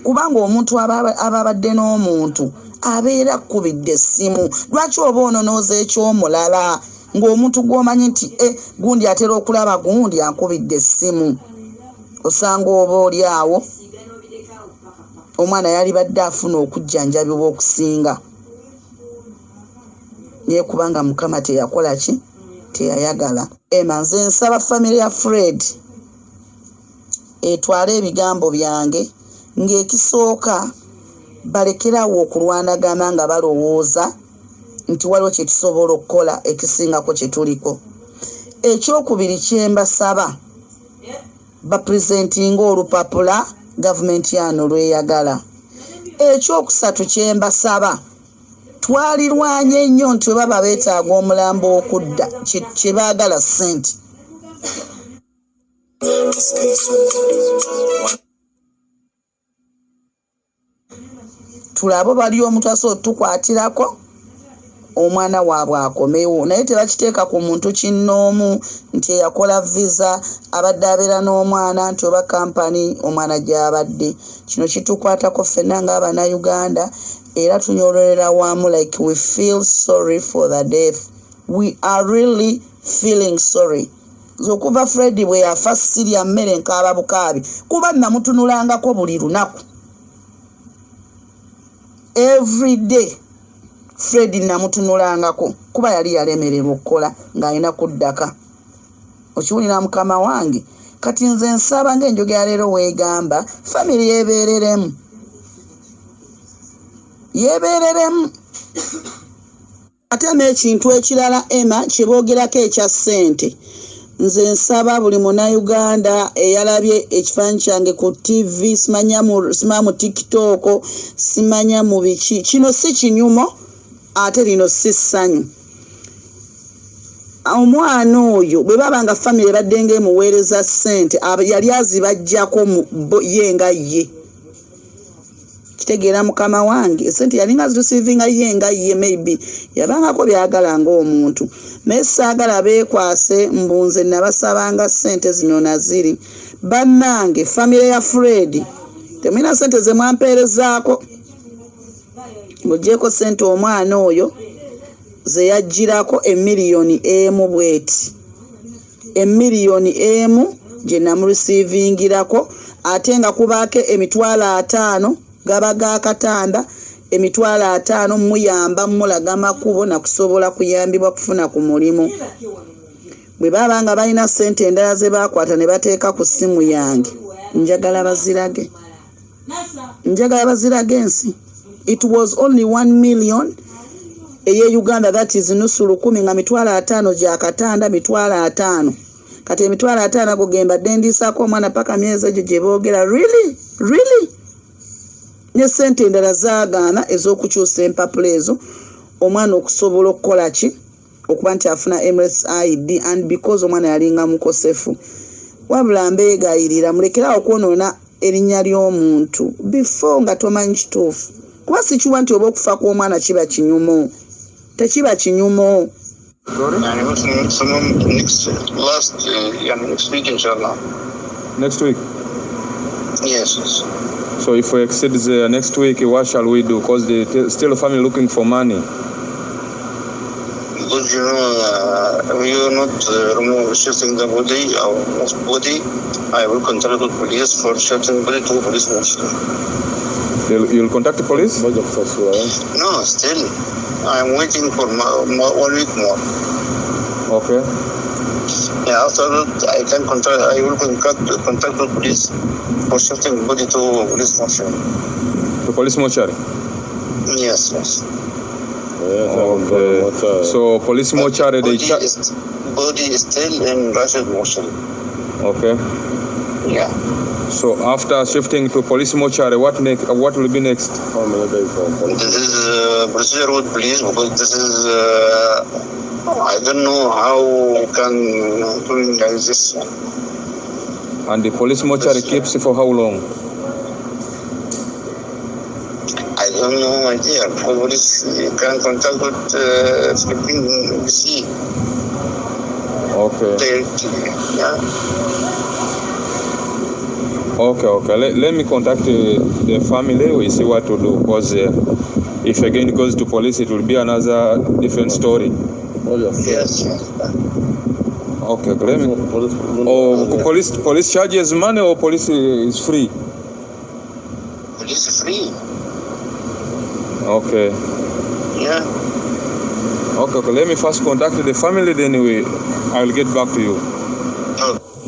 S2: kubanga omuntu aba abadde n'omuntu abeera akkubidde essimu. Lwaki oba ononooza ekyomulala ng'omuntu gw'omanyi nti e gundi atera okulaba gundi ankubidde essimu? Osanga oba oli awo omwana yalibadde afuna okujjanjabibwa okusinga, naye kubanga Mukama teyakola ki, teyayagala. Ema nze nsaba family ya Fred etwale ebigambo byange ng'ekisooka balekerawo okulwanagana nga balowooza nti waliwo kye tusobola okukola ekisingako kye tuliko. Ekyokubiri kyembasaba, bapresentinga olupapula gavumenti yano lweyagala. Ekyokusatu kyembasaba, twalirwanye nnyo nti bwe baba beetaaga omulambo okudda, kye baagala ssente. Tulabe bali omuntu asobola otukwatirako omwana waabwe akomewo, naye tebakiteeka ku muntu kinnoomu nti eyakola visa abadde abeera n'omwana, nti oba kampani omwana gy'abadde. Kino kitukwatako ffenna ng'Abannayuganda era tunyololera wamu, like we feel sorry for the death, we are really feeling sorry. Nze okuva Fred bwe yafa sirya mmere, nkaaba bukaabi, kuba namutunulangako buli lunaku, every day Fred namutunulangako, kuba yali yalemererwa okukola ng'alina kuddaka. Okiwulira mukama wange? Kati nze nsaba ng'enjogera leero weegamba, family yeebeereremu, yeebeereremu. Ate n'ekintu ekirala Emma kye boogerako ekya ssente, nze nsaba buli Munnayuganda eyalabye ekifaananyi kyange ku TV, simanya mu TikTok, simanya mu biki, kino si kinyumo ate lino si ssanyu. Omwana oyo bwe baba nga family ebadde ng'emuweereza ssente, yali azibajjako ye nga ye. Kitegeera mukama wange? Esente yalinga zireceivinga ye nga ye, maybe yabangako byagala ng'omuntu, naye saagala beekwase mbu nze nabasabanga ssente zino naziri. Bannange, family ya Fred, temulina ssente ze mwampeerezaako ng'ogyeko ssente omwana oyo ze yagirako 1 million bweti, 1 million gye namureceiviingirako, ate nga kubaako 50,000 gaba ga katanda, 50,000 muyamba mulaga makubo nakusobola kuyambibwa kufuna ku mulimu. Bwe baba nga balina ssente endala ze bakwata ne bateeka ku ssimu yange, njagala bazirage, njagala bazirage ensi. It was only 1 million. Eye Uganda, that is nusu lukumi, nga 500,000 gya katanda, 50,000. Kati 50,000 ago ge mbadde ndiisaako omwana paka myezi egyo gye boogera. Really, really, ne ssente endala zaagaana ez'okukyusa empapula ezo, omwana okusobola okukola ki, okuba nti afuna Emirates ID, and because omwana yalinga mukosefu. Wabula mbeegayirira, mulekerawo okwonoona erinnya ly'omuntu before nga tomanyi kituufu, kuba sikiwa nti oba okufa kw'omwana kiba kinyumo, tekiba kinyumo.
S3: يعني مثلا maximum next last يعني next week إن شاء الله.
S4: Next week.
S3: Yes.
S4: So if we exceed the next week, what shall we do? Because the still family looking for money.
S3: Because we are not remove shifting the body or move body. I will contact the police for shifting body to police station.
S4: You'll contact the police?
S3: No, still I'm waiting for one week more.
S4: Okay.
S3: Yeah, after that I can contact. I will contact the police for shifting body to police station.
S4: The police mortuary.
S3: Yes.
S4: Okay. So police mortuary, they
S3: Body is still in Rashid mortuary.
S4: Okay.
S3: Yeah.
S4: So after shifting to police mortuary, what next? What will be next?
S3: This is procedure with police, because this is I don't know how can doing like this.
S4: And the police mortuary keeps for how long?
S3: I don't know idea. Police can contact with Philippine embassy.
S4: Okay.
S3: Directly. Yeah.
S4: Okay. Let me contact the family. We see what to do. Because if again it goes to police, it will be another different story.
S3: Yes.
S4: Okay. Let me. Oh, police charges money or police is free?
S3: Police free.
S4: Okay.
S3: Yeah.
S4: Okay. Let me first contact the family, then I will get back to you.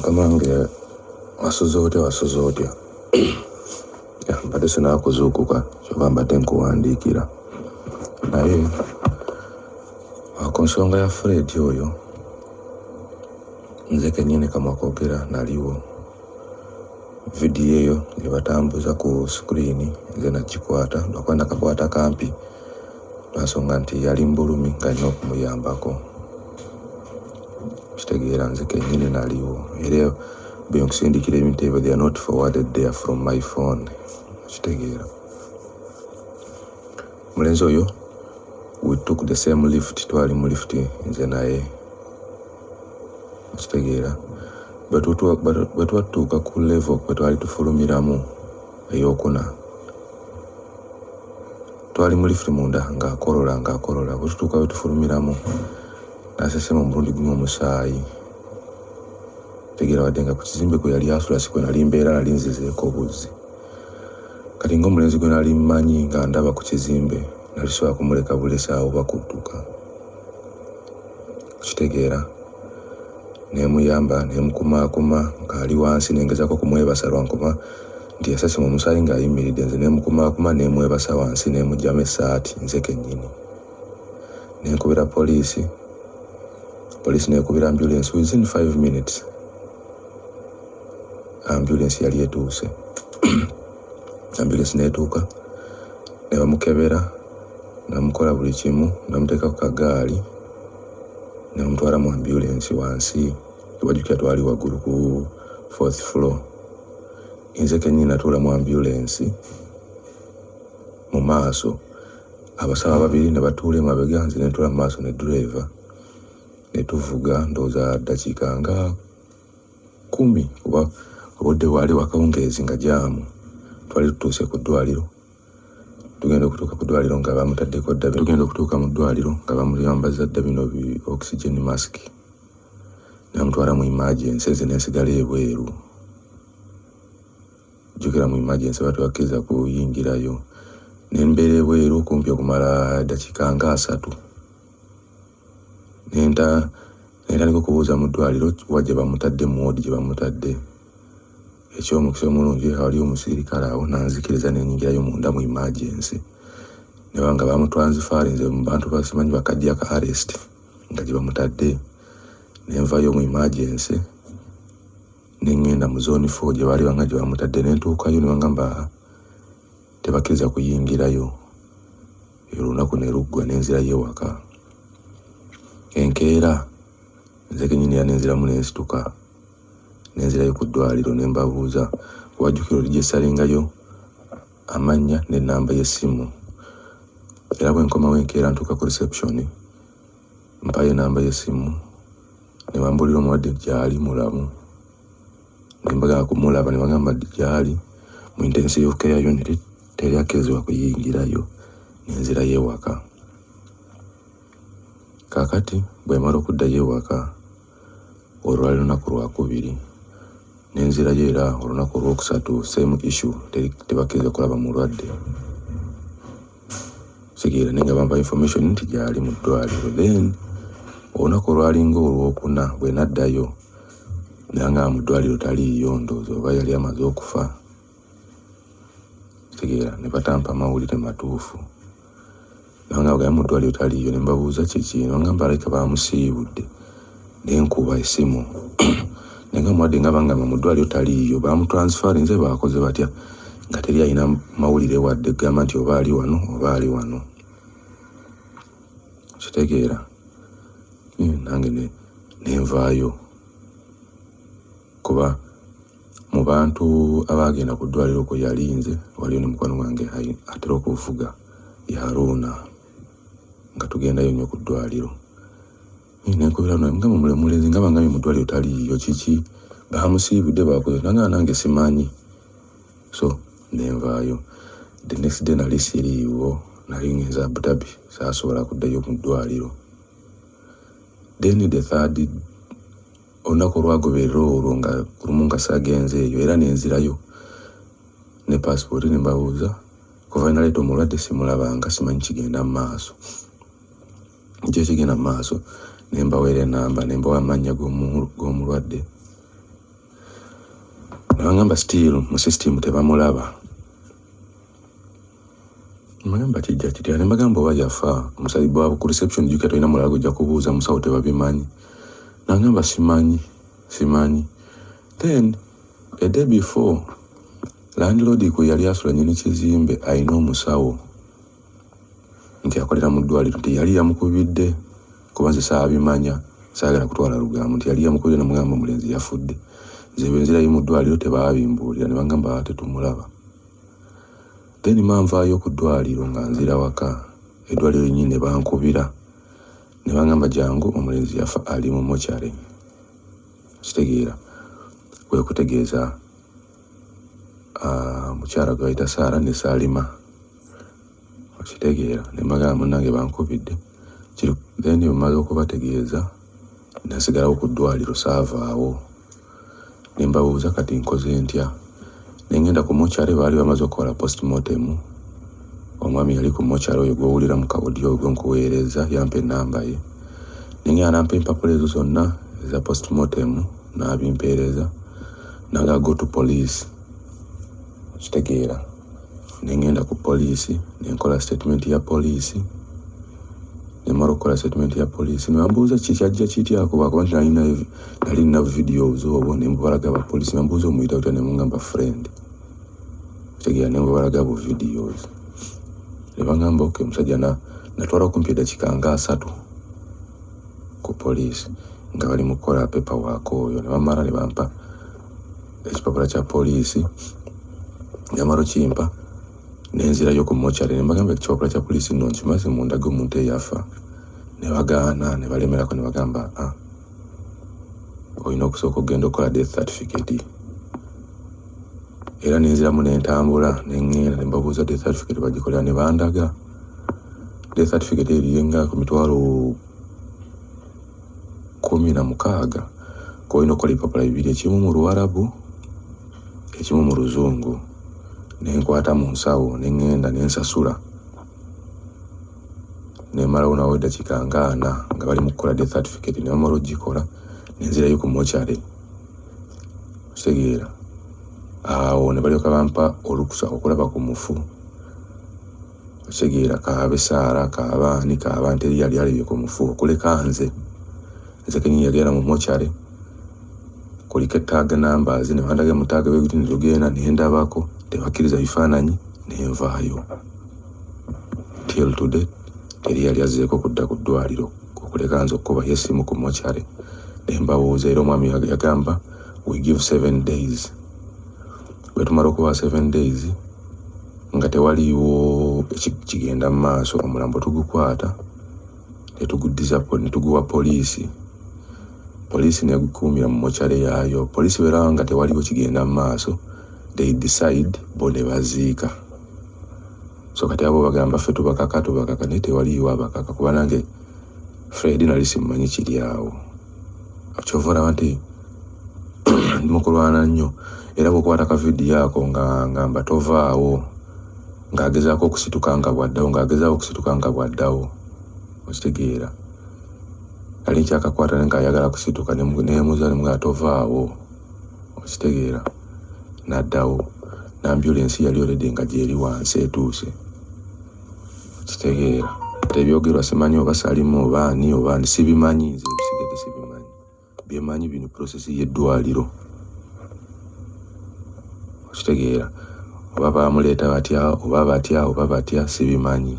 S5: Kamange wasuze otya, wasuze otya? Mbadde sinaakuzuukuka, kyova mbadde nkuwandiikira, naye ku nsonga ya Fred oyo, nze kennyini kamwa koogera naliwo. Vidiyo eyo gye batambuza ku screen nze nagikwata, lwakuba nakakwata kampi lwansonga nti yali mu bulumi nga nina okumuyambako. Kitegeera nze kennyini naliwo, era bwe nkusindikira ebintu ebyo, they are not forwarded there from my phone. Kitegeera omulenzi oyo, we took the same lift, twali mu lift nze naye. Kitegeera bwe twatuuka ku level kwe twali tufulumiramu eyokuna, twali mu lift munda ng'akolola ng'akolola. Bwe tutuuka we tufulumiramu, n'asesema omulundi gumu omusaayi. Tegeera wadde nga ku kizimbe kwe yali asula si kwe nali mbeera, nali nzizeeko buzzi. Kati ng'omulenzi gwe nali mmanyi nga ndaba ku kizimbe, nali sobola kumuleka bulesi awo oba kudduka. Kitegeera nemuyamba, nemukumaakuma ng'ali wansi, nengezaako okumwebasa lwankuma nti yasesema omusaayi ng'ayimiridde. Nze nemukumaakuma, nemwebasa wansi, nemugyamu essaati nze kennyini, nenkubira poliisi, poliisi nekubira ambulance. Within 5 minutes ambulance yali etuuse. Ambulance netuuka, ne bamukebera, namukola buli kimu, namuteeka ku kagaali, ne bamutwala mu ambulance wansi. Tubajjukira twali waggulu ku fourth floor. Nze kennyini natuula mu ambulance mu maaso, abasawo babiri ne batuula emabega, nze ne ntuula mu maaso ne driver, ne tuvuga ndowooza ddakiika nga 10, kuba obudde bwali wakawungeezi nga jaamu. Twali tutuuse ku ddwaliro. Tugenda okutuuka ku ddwaliro nga bamutaddeko dda, tugenda okutuuka mu ddwaliro nga bamuyambaza dda bino bi oxygen mask, ne bamutwala mu emergency. Nze ne nsigala ebweru. Jjukira mu emergency batubakkiriza kuyingirayo, ne mbeera ebweru kumpi okumala ddakiika nga 30. Nentandika okubuuza mu ddwaliro wa gye bamutadde, mu ward gye bamutadde. Ekyomukisa omulungi wali omusirikale awo nanzikiriza nenyingirayo munda mu emergency. Ne banga bamutransferinze mu bantu basimanyi ba cardiac arrest nga gye bamutadde. Ne nvayo mu emergency ne ŋŋenda mu zone 4 gye baali banga gye bamutadde, ne ntuukayo ne bangamba tebakkiriza kuyingirayo. Olunaku ne luggwa ne nzirayo ewaka. Enkeera nze kennyini era ne nziramu ne nsituka ne nzirayo ku ddwaliro ne mbabuuza, wajjukira oligisalingayo amannya n'ennamba y'essimu. Era bwe nkomawo enkeera ntuuka ku reception mpayo ennamba y'essimu ne bambuulira omulwadde gy'ali mulamu. Ne mbagamba kumulaba ne bagamba gy'ali mu intensive care unit teri akkirizibwa kuyingirayo, ne nzirayo ewaka. Kaakati bwe mmala okuddayo ewaka olwo lwali lunaku lwakubiri ne nzirayo era olunaku olwokusatu same issue, tebakkiriza kulaba mulwadde. Kitegeera, naye nga bampa information nti gy'ali mu ddwaliro. Then olunaku olwalinga olwokuna bwe naddayo nanga mu ddwaliro taliiyo, ndowooza oba yali amaze okufa. Kitegeera, ne batampa mawulire matuufu. Nanga bagamba mu ddwaliro taliiyo, ne mbabuuza kiki, ne bagamba alabika baamusiibudde. Ne nkuba essimu naye nga muwadde nga bangamba mu ddwaliro taliiyo, bamutransferinze baakoze batya, nga teri alina mawulire wadde kugamba nti oba ali wano oba ali wano. Kitegeera, nange ne nvaayo kuba mu bantu abaagenda ku ddwaliro kwe yali nze waliyo ne mukwano gwange atera okuvuga ye Haruna, nga tugendayo nnyo ku ddwaliro. Ne nkubira ngamba mulenzi nga bangambye mu ddwaliro taliiyo, kiki, bamusiibudde bakoze, nanga nange simanyi. So ne nvaayo. The next day nali siriiwo, nali ngenze Abu Dhabi, saasobola kuddayo mu ddwaliro. Then the third olunaku olwagoberera olwo nga lumu nga saagenze eyo era ne nzirayo ne passport ne mbabuuza kuva naleeta omulwadde simulabanga, simanyi kigenda mu maaso. Kiki ekigenda mu maaso? Ne mbaweera ennamba, ne mbawa amannya g'omulwadde. Ne bagamba still mu system tebamulaba. Mbagamba kijja kitya? Ne mbagamba oba yafa. Omusajja bwa ku reception jjukira tolina mulala gw'ojja kubuuza, musawo tebabimanyi. Nangamba simanyi, simanyi. Then a day before landlord kwe yali asula nnyini kizimbe alina omusawo nti akolera mu ddwaliro, nti yali yamukubidde kuba nze saabimanya, saagala kutwala lugambo, nti yali yamukubidde namugamba omulenzi yafudde. Nze bwe nzirayo mu ddwaliro tebaabimbuulira, ne bagamba tetumulaba. Then manvaayo ku ddwaliro nga nzira waka, eddwaliro lyennyini ne bankubira ne bagamba jangu omulenzi yafa ali mu mochari. Kitegeera, kwe kutegeeza mukyala gwe bayita Saara ne Saalima. Okitegeera, ne mbagamba munnange bankubidde. Then bwe mmaze okubategeeza nasigalawo ku ddwaliro saavaawo. Ne mbabuuza kati nkoze ntya? Ne ngenda ku mochari, baali bamaze okukola postmortem. Omwami yali ku mochari oyo gw'owulira mu ka audio gwe nkuweereza yampa ennamba ye. Ne ngenda n'ampa empapula ezo zonna eza postmortem n'abimpeereza, n'agamba go to police. Okitegeera, ne ngenda ku poliisi ne nkola statement ya poliisi. Ne mmala okukola statement ya poliisi ne bambuuza kyajja kitya kuba nti nali nina videos obwo, ne mbubalaga abapoliisi. Ne bambuuza omuyita otya, ne mugamba friend. Okitegeera, ne mbubalaga bu videos. Ne bagamba okay, omusajja natwala okumpi eddakiika nga 30 ku poliisi nga bali mu kukola paperwork oyo. Ne bamala ne bampa ekipapula kya poliisi, ne bamala okimpa ne nzirayo ku mochari ne mbagamba ekipapula kya poliisi nno nkimaze, mundage omuntu eyafa. Ne bagaana, ne balemerako, ne bagamba olina okusooka okugenda okukola death certificate. Era ne nziramu ne ntambula ne ŋŋenda ne mbabuuza death certificate bagikolera, ne bandaga death certificate eri nga ku 160,000, kuba olina okukola ebipapula bibiri, ekimu mu Luwarabu ekimu mu Luzungu. Ne nkwata mu nsawo ne ŋŋenda ne nsasula, ne mmalawo nawo eddakiika nga 40 nga bali mu kukola death certificate. Ne bamala okugikola ne nzirayo ku mochari. Okitegeera, awo ne balyoka bampa olukusa okulaba ku mufu. Okitegeera, kaabe Saara, kaabaani, kaaba nteri yali alabye ku mufu okuleka nze. Nze kenyini yagenda mu mochare kuliko tag numbers ne bandaga mu tag bwe ne tugenda ne ndabako, tebakkiriza bifaananyi ne nvaayo. Till today teri yali azzeeko kudda ku ddwaliro okuleka nze okukubayo essimu ku mochare ne mbabuuza. Era omwami yagamba we give 7 days. Bwe tumala okubawa 7 days nga tewaliiwo kigenda mu maaso, omulambo tugukwata ne tuguddiza ne tuguwa poliisi. Poliisi negukuumira mu mochare yaayo. Poliisi bweraba nga tewaliwo kigenda mu maaso, they decide bo ne baziika. So kati abo bagamba ffe tubakaka, tubakaka, naye tewaliiwo abakaka, kuba nange Fred nali simumanyi kiri awo. Kyova olaba nti ndi mukulwana nnyo. Era bwokwata ka vidiyo ako nga ngamba tovaawo, ng'agezaako okusituka nga bwaddawo, ng'agezaako okusituka nga bwaddawo. Okitegeera, nali nkyakakwata naye ng'ayagala kusituka, nemuza nemugaa tovaawo. Okitegeera, n'addawo n'ambulensi yali already nga gyeri wansi etuuse. Okitegeera, ebyogerwa simanyi oba Salimu oba ani oba ani, sibimanyi nze, ebisigadde sibimanyi. Byemanyi bino process y'eddwaliro. Okitegeera, oba bamuleeta batya, oba batya, oba batya, sibimanyi.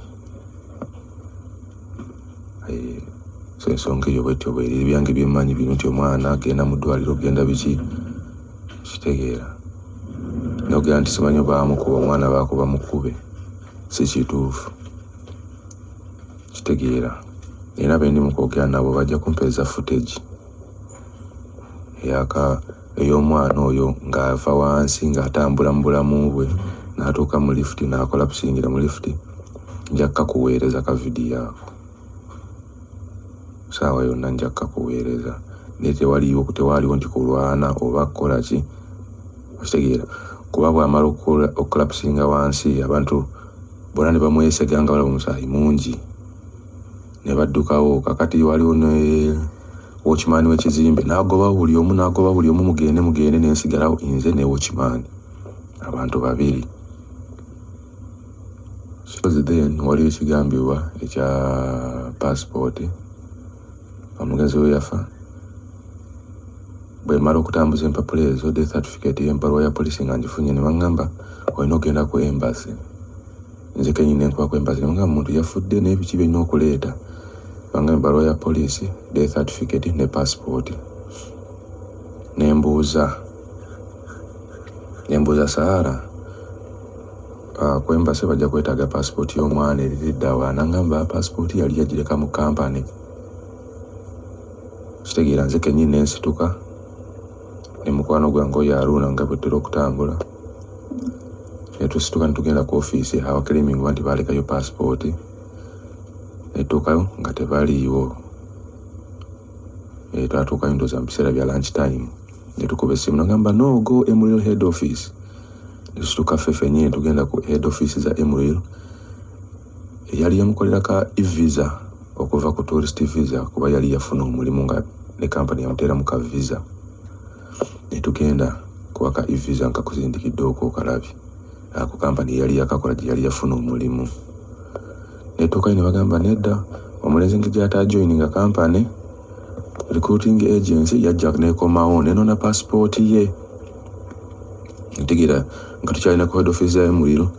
S5: So ensonga eyo bwetyo bweri. Ebyange byemmanyi bino nti omwana agenda mu ddwaliro, genda biki. Kitegeera, nogera nti simanyi oba bamukuba omwana, bakuba mukube, si kituufu. Kitegeera, era bendi mukwogera nabo bajja kumpeeza footage eyaka ey'omwana oyo ng'ava wansi ng'atambula mu bulamu bwe n'atuuka mu lift n'acollapsingira mu lift. Nja kukakuweereza ka vidiyo ako saawa yonna, nja kukakuweereza. Naye tewaliwo, tewaliwo nti kulwana oba kukola ki. Okitegeera, kuba bw'amala okucollapsinga wansi, abantu bonna ne bamwesega nga balaba omusaayi mungi ne baddukawo. Kakati waliwo ne watchman w'ekizimbe n'agoba buli omu, n'agoba buli omu, mugende, mugende, nensigalawo nze ne watchman, abantu babiri. So then waliwo ekigambibwa ekya passport omugenzi we yafa. Bwe mala okutambuza empapula ezo, death certificate y'embaluwa ya poliisi nga ngifunye, ne baŋŋamba olina okugenda ku embassy. Nze kenyini nenkuba ku embassy ne baŋŋamba omuntu yafudde naye biki byolina okuleeta? Bangamba ebbaluwa ya poliisi, death certificate ne passport. Nembuuza Saara, ku embassy bajja kwetaaga passport y'omwana eririddawa? Nangamba passport yali yagireka mu kampani. Kitegeera, nze kenyini nensituka ne mukwano gwange oyo Aruna, nga bwetera okutambula, netusituka netugenda ku ofiisi awaclaimingwa nti balekayo passport. Netuukayo nga tebaliiwo. Twatuukayo ndowooza mu biseera bya lunch time, netukuba essimu, nagamba no, go Emrill head office. Netusituka ffe ffennyini tugenda ku head office za Emrill eyali yamukolera ka e-visa okuva ku tourist visa, kuba yali yafuna omulimu nga ne kampani yamuteeramu ka visa. Netugenda kuba ka e-visa nkakusindikidde okwo okalabye ako, kampani yali yakakola gye yali yafuna omulimu. Netuukayo ne bagamba nedda, omulenzi engeri gy'atajoininga kampani, recruiting agency yajja nekomawo nenona passport ye. Ntegeera nga tukyalina ku head office ya Emuliro,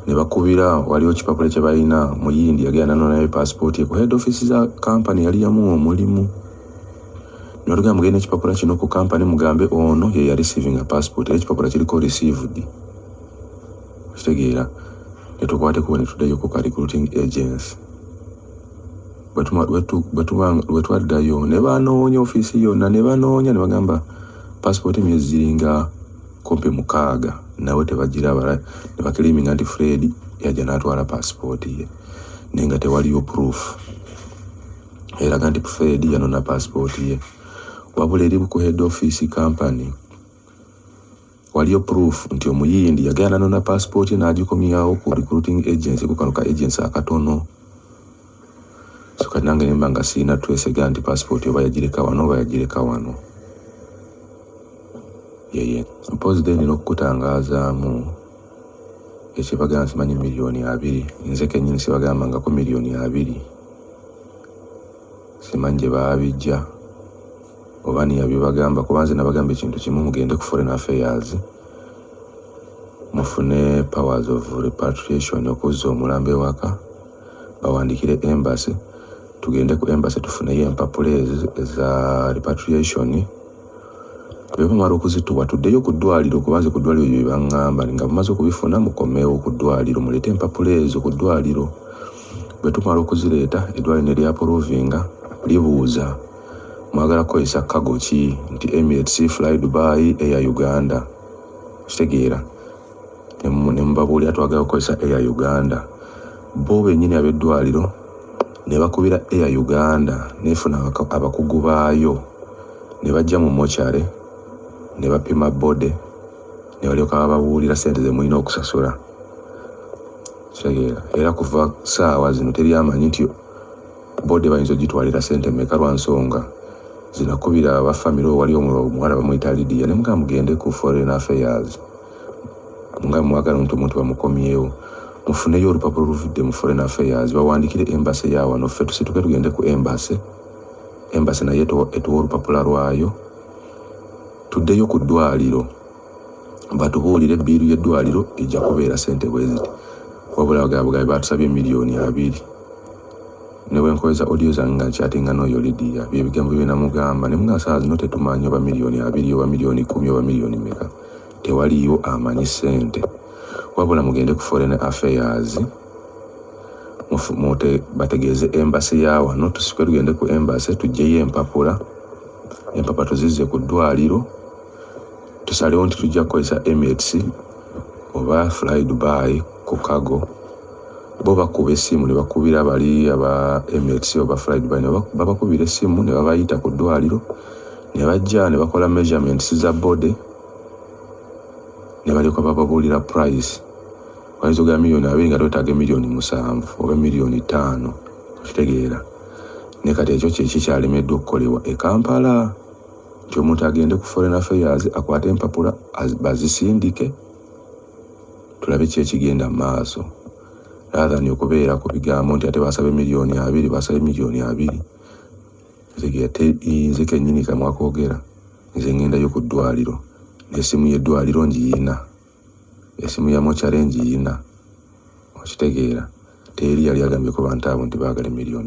S5: ne bakubira waliwo kipapula kye balina, muyindi yagenda nanonayo passport ye ku head office za kampani yali yamuwa omulimu. Nebatugamba mugende ekipapula kino ku kampani mugambe ono ye ya receiving a passport, era ekipapula kiriko received. Kitegeera, netukwate kuba netuddayo ku ka recruiting agency. Bwe twaddayo ne banoonya ofiisi yonna, ne banoonya ne bagamba passport emyezi ziringa kumpi 6 nawe tebagiraba. Ne baclaiminga nti Fred yajja n'atwala passport ye, naye nga tewaliyo proof eraga nti Fred yanona passport ye. Wabula eri ku head office company waliyo proof nti omuyindi yagenda nanona passport ye n'agikomyawo ku recruiting agency, ku kano ka agency akatono. So kati nange nemba nga siina twesega nti passport oba yagireka wano oba yagireka wano yeye. Mpozi then n'okukutangazaamu Ekibagamba simanyi 20 million, nze kennyini sibagambangako 20 million. Simanyi gye baabijja oba niyabibagamba, kuba nze nabagamba ekintu kimu: mugende ku Foreign Affairs mufune powers of repatriation, okuzza omulambo ewaka, bawandikire embassy, tugende ku embassy tufuneyo empapula ezo eza repatriation. Bwe bamala okuzituwa, tuddeyo ku ddwaliro, kuba nze ku ddwaliro bye baŋŋamba nga mumaze okubifuna, mukomewo ku ddwaliro muleete empapula ezo ku ddwaliro. Bwe tumala okuzireeta, eddwaliro ne lyapprovinga, libuuza mwagala kukozesa cargo ki, nti Emirates, Fly Dubai, Air Uganda. Kitegeera ne mubabuulira twagala kukozesa Air Uganda. Bo bennyini ab'eddwaliro ne bakubira Air Uganda, nefuna abakugu baayo ne bajja mu mortuary ne bapima body, ne balyoka bababuulira sente ze mulina okusasula. Kitegeera, era kuva saawa zino teri amanyi nti body bayinza ogitwalira sente meka, lwa nsonga zinakubira abafamire. Wali omuwala bamuyita Lidia, ne mugamba mugende ku Foreign Affairs nga mwagala omuntu bamukomyewo, mufuneyo olupapula oluvudde mu Foreign Affairs, bawandikire embassy ya wano, ffe tusituke tugende ku embassy, embassy naye etuwa olupapula lwayo, tuddeyo ku ddwaliro batubuulire ebbiiru y'eddwaliro ejja kubeera sente bwe ziti. Wabula bagabugabi batusabye 20 million. Ne bwe nkozesa audio zange nga nkyatinga n'oyo Lidia, byebigambo bye namugamba, ne mugamba saawa zino tetumanyi oba 20 million oba 10 million oba miliyoni meka, tewaliyo amanyi sente. Wabula mugende ku Foreign Affairs bategeeze embassy ya wano, tusike tugende ku embassy tuggyeyo empapula, empapula tuzizze ku ddwaliro, tusalewo nti tujja kukozesa Emirates oba Fly Dubai ku cargo. Bo bakuba essimu ne bakubira bali aba Emirates oba Fly Dubai, ne babakubira essimu ne babayita ku ddwaliro, ne bajja ne bakola measurements za body, ne balyoka bababuulira price. Wayinza ogaba 20 million nga twetaaga 7 million oba 5 million. Okitegeera? Ne kati ekyo kyeki kyalemeddwa okukolebwa e Kampala, nti omuntu agende ku Foreign Affairs akwate empapula bazisindike, tulabe ki ekigenda mu maaso, rather than okubeera ku bigambo nti ate basabe 20 million, basabe 20 million. Kitegeera, nze kennyini kamwakoogera, nze ngendayo ku ddwaliro n'essimu y'eddwaliro ngiyina, essimu ya mortuary ngiyina. Okitegeera, teri yali agambyeko bantu abo nti baagala 20 million.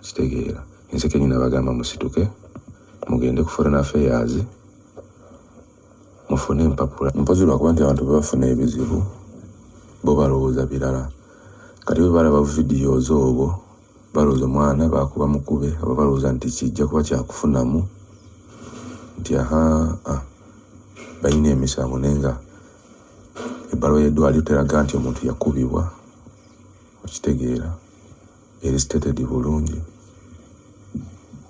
S5: Okitegeera, nze kennyini abagamba musituke mugende ku Foreign Affairs mufune empapula. Mpozi lwakuba nti abantu bebafuna ebizibu bo balowooza birala. Kati bwe balaba videos obwo balowooza omwana bakuba mukube, oba balowooza nti kijja kuba kyakufunamu nti aha, ah, balina emisango, naye nga ebbaluwa y'eddwaliro teraga nti omuntu yakubibwa. Okitegeera, eri stated bulungi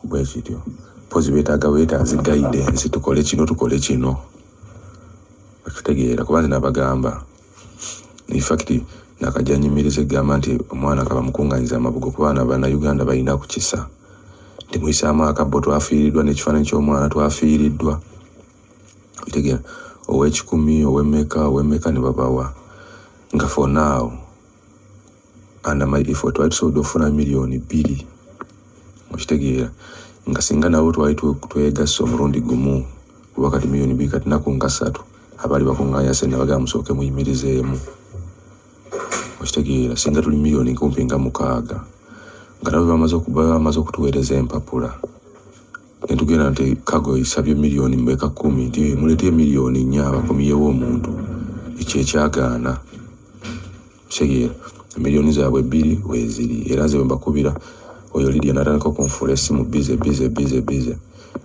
S5: bwe kityo. Mpozi beetaaga bwetaazi guidance, tukole kino, tukole kino. Okitegeera, kuba nze nabagamba, in fact nakajja nyimiriza egamba nti omwana kaba mukunganyiza amabugo, kuba abaana bannayuganda balina ku kisa nti muyisaamu akabbo, twafiiriddwa n'ekifaananyi ky'omwana twafiiriddwa. Okitegeera, ow'ekikumi, ow'emmeka, ow'emmeka ne babawa nga for now under my effort twali tusobodde okufuna 2 million. Okitegeera, nga singa nabo twali twegasse omulundi gumu, kuba kati 2 million kati naku nga 3 abaali bakuŋŋaanya sente bagamba musooke muyimirizeemu. Okitegeera, singa tuli kumpi nga 6, nga nabo bamaze okutuweereza empapula, netugenda nti cargo esabye miliyoni mmeka, 10, nti muleete 4 million bakomyewo omuntu. Ekyo ekyagaana. Kitegeera, miliyoni zaabwe 2 weeziri. Era nze bwe mbakubira, oyo Lidia natandika okunfuula essimu busy, busy, busy, busy.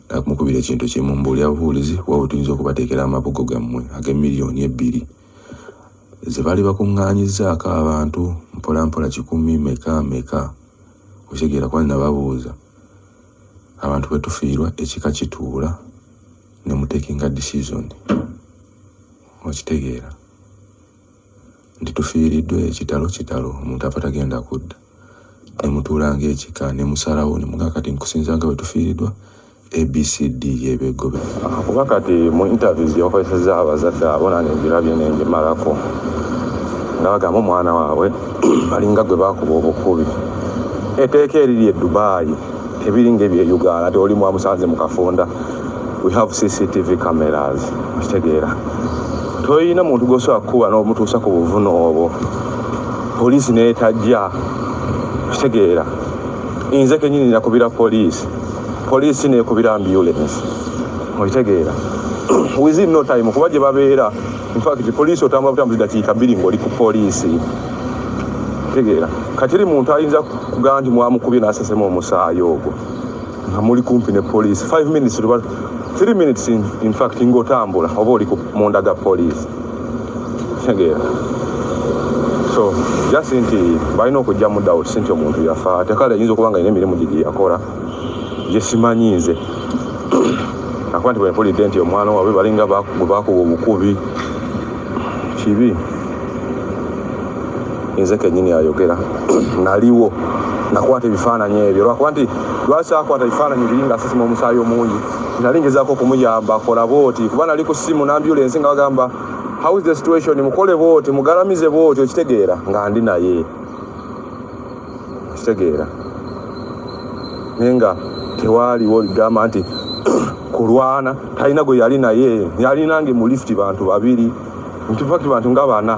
S5: Nakumukubira ekintu kimu, mbuulira bubuulizi waabwe tuyinza okubateekera amabugo gammwe ag'emiliyoni 2 ze baali bakuŋŋaanyizzaako abantu mpola mpola, 100 meka meka. Okitegeera, kuba nababuuza abantu bwe tufiirwa ekika kituula ne mutekinga decision. Okitegeera nti tufiiriddwa, ekitalo kitalo, omuntu afa tagenda kudda, ne mutuula ng'ekika ne musalawo ne mugaa kati nkusinza nga bwe tufiiriddwa ABCD yebegobe.
S4: Kuba kati mu interviews gyebakozesezza abazadde abo, nange mbirabye nengimalako, nga bagamba omwana waabwe balinga gwe bakuba obukubi. Etteeka eriri e Dubai tebiringa ebye Uganda, ti oli mwamusanze mu kafunda. We have CCTV cameras, okitegeera? Toyina muntu gwosobola kukuba n'omutuusa ku buvune obwo, poliisi neetajja, okitegeera? Nze kenyini nakubira poliisi, poliisi nekubira ambulance, okitegeera? Within no time, kuba gye babeera, infact poliisi otambula butambuzi dakiika 2 ng'oli ku poliisi, tegeera? Kati eri muntu ayinza kugamba nti mwamukubye n'asesema omusaayi ogwo nga muli kumpi ne poliisi, 5 minutes oba 3 minutes, in fact ng'otambula oba oli munda ga poliisi, tegeera? So just nti balina okujja mu doubt nti omuntu yafa, ate kale ayinza okuba nga alina emirimu gye gye yakola gye simanyi nze, akuba nti bwempulidde nti omwana waabwe balinga gwe bakuba obukubi, kibi. Nze kennyini ayogera naliwo, nakwata ebifaananyi ebyo, lwakuba nti lwaki akwata ebifaananyi biri nga asesema omusaayi omungi, nali ngezaako okumuyamba akola booti, kuba nali ku ssimu n'ambulance nga bagamba, "How is the situation? Mukole booti, mugalamize booti," okitegeera? Nga ndi naye, okitegeera? Naye nga tewaaliwo ligamba nti kulwana, talina gwe yali naye, yali nange mu lift, bantu babiri, nti fact bantu nga bana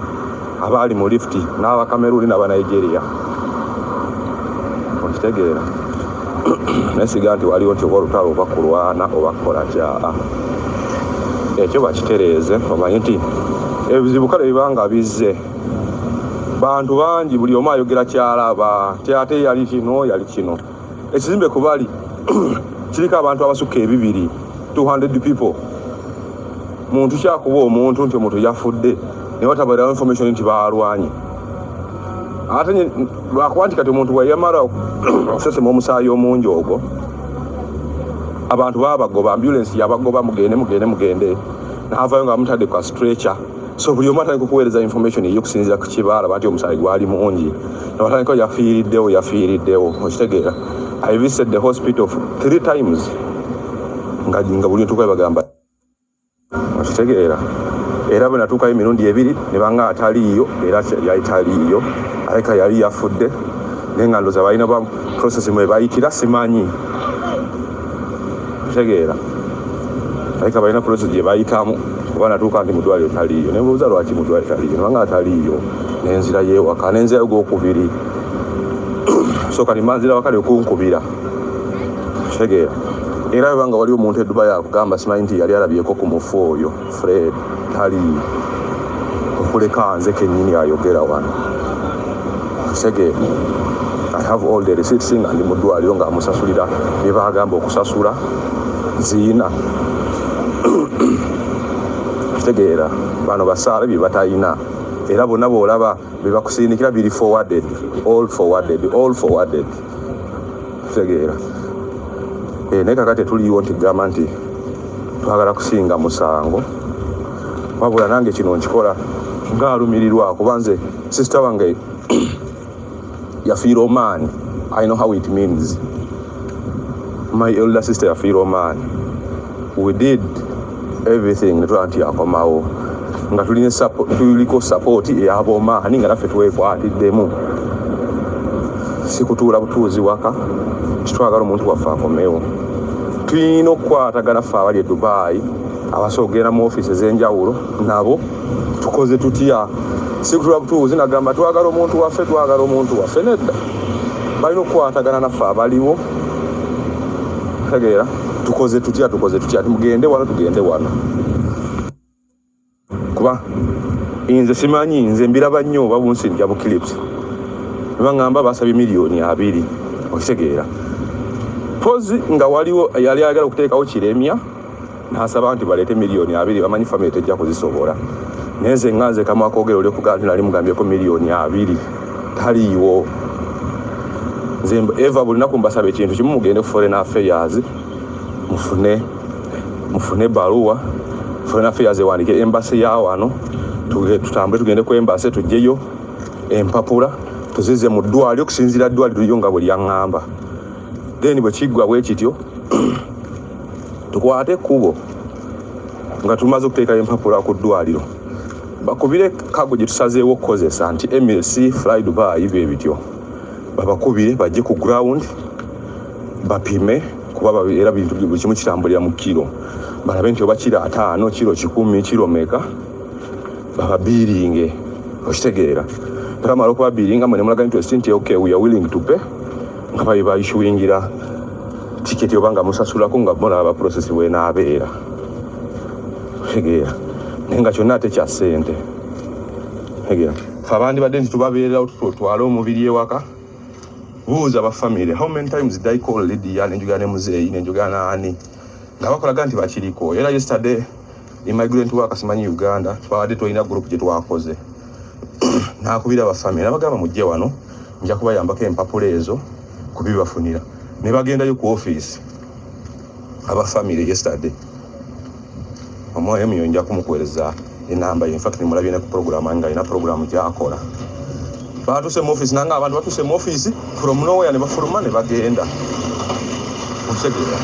S4: abaali mu lift, n'Abakameruni n'Abanigeria, okitegeera? Naye siga nti waliwo nti oba olutalo oba kulwana oba kukola kyaa, ekyo bakitereeze. Omanyi nti ebizibu kale bibanga bizze, bantu bangi, buli omu ayogera kyalaba, ti ate yali kino, yali kino. Ekizimbe kubali kiriko abantu abasukka ebibiri, 200 people. Muntu kyakuba omuntu nti omuntu yafudde, naye watabalirawo information nti balwanye. Ate lwakuba nti kati omuntu bweyamala okusesema omusaayi omungi ogwo, abantu babagoba, ambulance yabagoba, "Mugende, mugende, mugende," navayo nga bamutadde kwa stretcher. So buli omu atandika okuweereza information eyokusinziira ku kibaala nti omusaayi gwali mungi, nabatandika yafiiriddewo, yafiiriddewo, okitegeera? I visited the hospital three times, nga buli ntuukayo bagamba, okitegeera? Era bwe natuukayo emirundi ebiri ne banga ataliiyo, era yali taliiyo, aleka yali yafudde. Naye nga ndowooza balina ba process mwe bayitira, simanyi, kitegeera? Aleka balina process gye bayitamu, kuba natuuka nti mu ddwaliro taliiyo, nembuuza lwaki mu ddwaliro taliiyo, nebanga ataliiyo, nenzira yewaka, nenzirayo gwokubiri. So kati mbanzira waka lekunkubira, kitegeera? Era bwebanga waliwo omuntu e Dubai akugamba simanyi nti yali alabyeko ku mufu oyo Fred, taliiyo, okuleka nze kennyini ayogera wano, kitegeera? I have all the receipts nga ndi mu ddwaliro nga amusasulira bye bagamba okusasula, nziina, kitegeera? Bano basaala bye batayina, era bonna boolaba bye bakusindikira biri forwarded, all forwarded, all forwarded, kitegeera? Naye kakati tetuliiwo nti gamba nti twagala kusinga musango, wabula nange kino nkikola ngaalumirirwa, kuba nze sister wange yafiira Oman. I know how it means. My elder sister yafiira Oman. We did everything netulaba nti akomawo, nga tuliko support ey'abomaani, nga naffe twekwatiddemu, si kutuula butuuzi waka. Kitwagala omuntu waffe akomewo. Tulina okukwatagana ffe abali e Dubai, abasobola okugenda mu ofiisi ez'enjawulo nabo, tukoze tutya? Si kutuula butuuzi nagamba twagala omuntu waffe, twagala omuntu waffe. Nedda, balina okukwatagana naffe abaliwo, tegeera? Tukoze tutya, tukoze tutya? Tugende wano, tugende wano, kuba nze simanyi, nze mbiraba nnyo oba bunsindira bu clips, nebaŋŋamba basabye miliyoni 20, okitegeera? Pozi nga waliwo yali ayagala okuteekawo kiremya, nasaba nti baleete miliyoni 20, bamanyi famire tejja kuzisobola. Naye nze nga nze kamwakoogera oli okugamba nti nali mugambyeko miliyoni 20, taliiwo. Nze eva buli lunaku mbasaba ekintu kimu: mugende ku foreign affairs, mufune baluwa foreign affairs ewandike embassy ya wano, tutambule tugende ku embassy, tugyeyo empapula, tuzize mu ddwaliro okusinziira ddwaliro lyo nga bwe lyaŋŋamba. Then bwe kiggwa bwe kityo, Tukwate ekkubo nga tumaze okuteekayo empapula ku ddwaliro, bakubire cargo gye tusazeewo okukozesa nti Emirates, Fly Dubai, bye bityo, babakubire bajje ku ground bapime, kuba era bintu buli kimu kitambulira mu kiro, balabe nti oba kiro 50, kiro 100, kiro meka, bababiringe. Okitegeera? Bamala okubabiringa mwe ne mulaga interest nti okay, we are willing to pay, nga babe bayishuwingira tiketi oba nga musasulako nga mulaba process bwenaabeera. Okitegeera? Naye nga kyonna ate kya ssente. Okitegeera? Fe abandi badde nti tubabeererawo, tutwale omubiri ewaka. Buuza ba family, how many times did I call Lydia, nenjogera ne muzeeyi, nenjogera naani, nga bakolaga nti bakiriko. Era yesterday immigrant workers simanyi Uganda twabadde tolina group gye twakoze, nakubira abafamily nabagamba mujje wano, nja kubayambako empapula ezo kubibafunira, ne bagendayo ku office abafamily yesterday. Omwoyo emiyo nja kumukuweereza enamba ye, infact nimulabye ne ku program nga alina program gyakola. Batuse mu office nanga abantu batuse mu office from nowhere ne bafuluma ne bagenda. Okitegeera?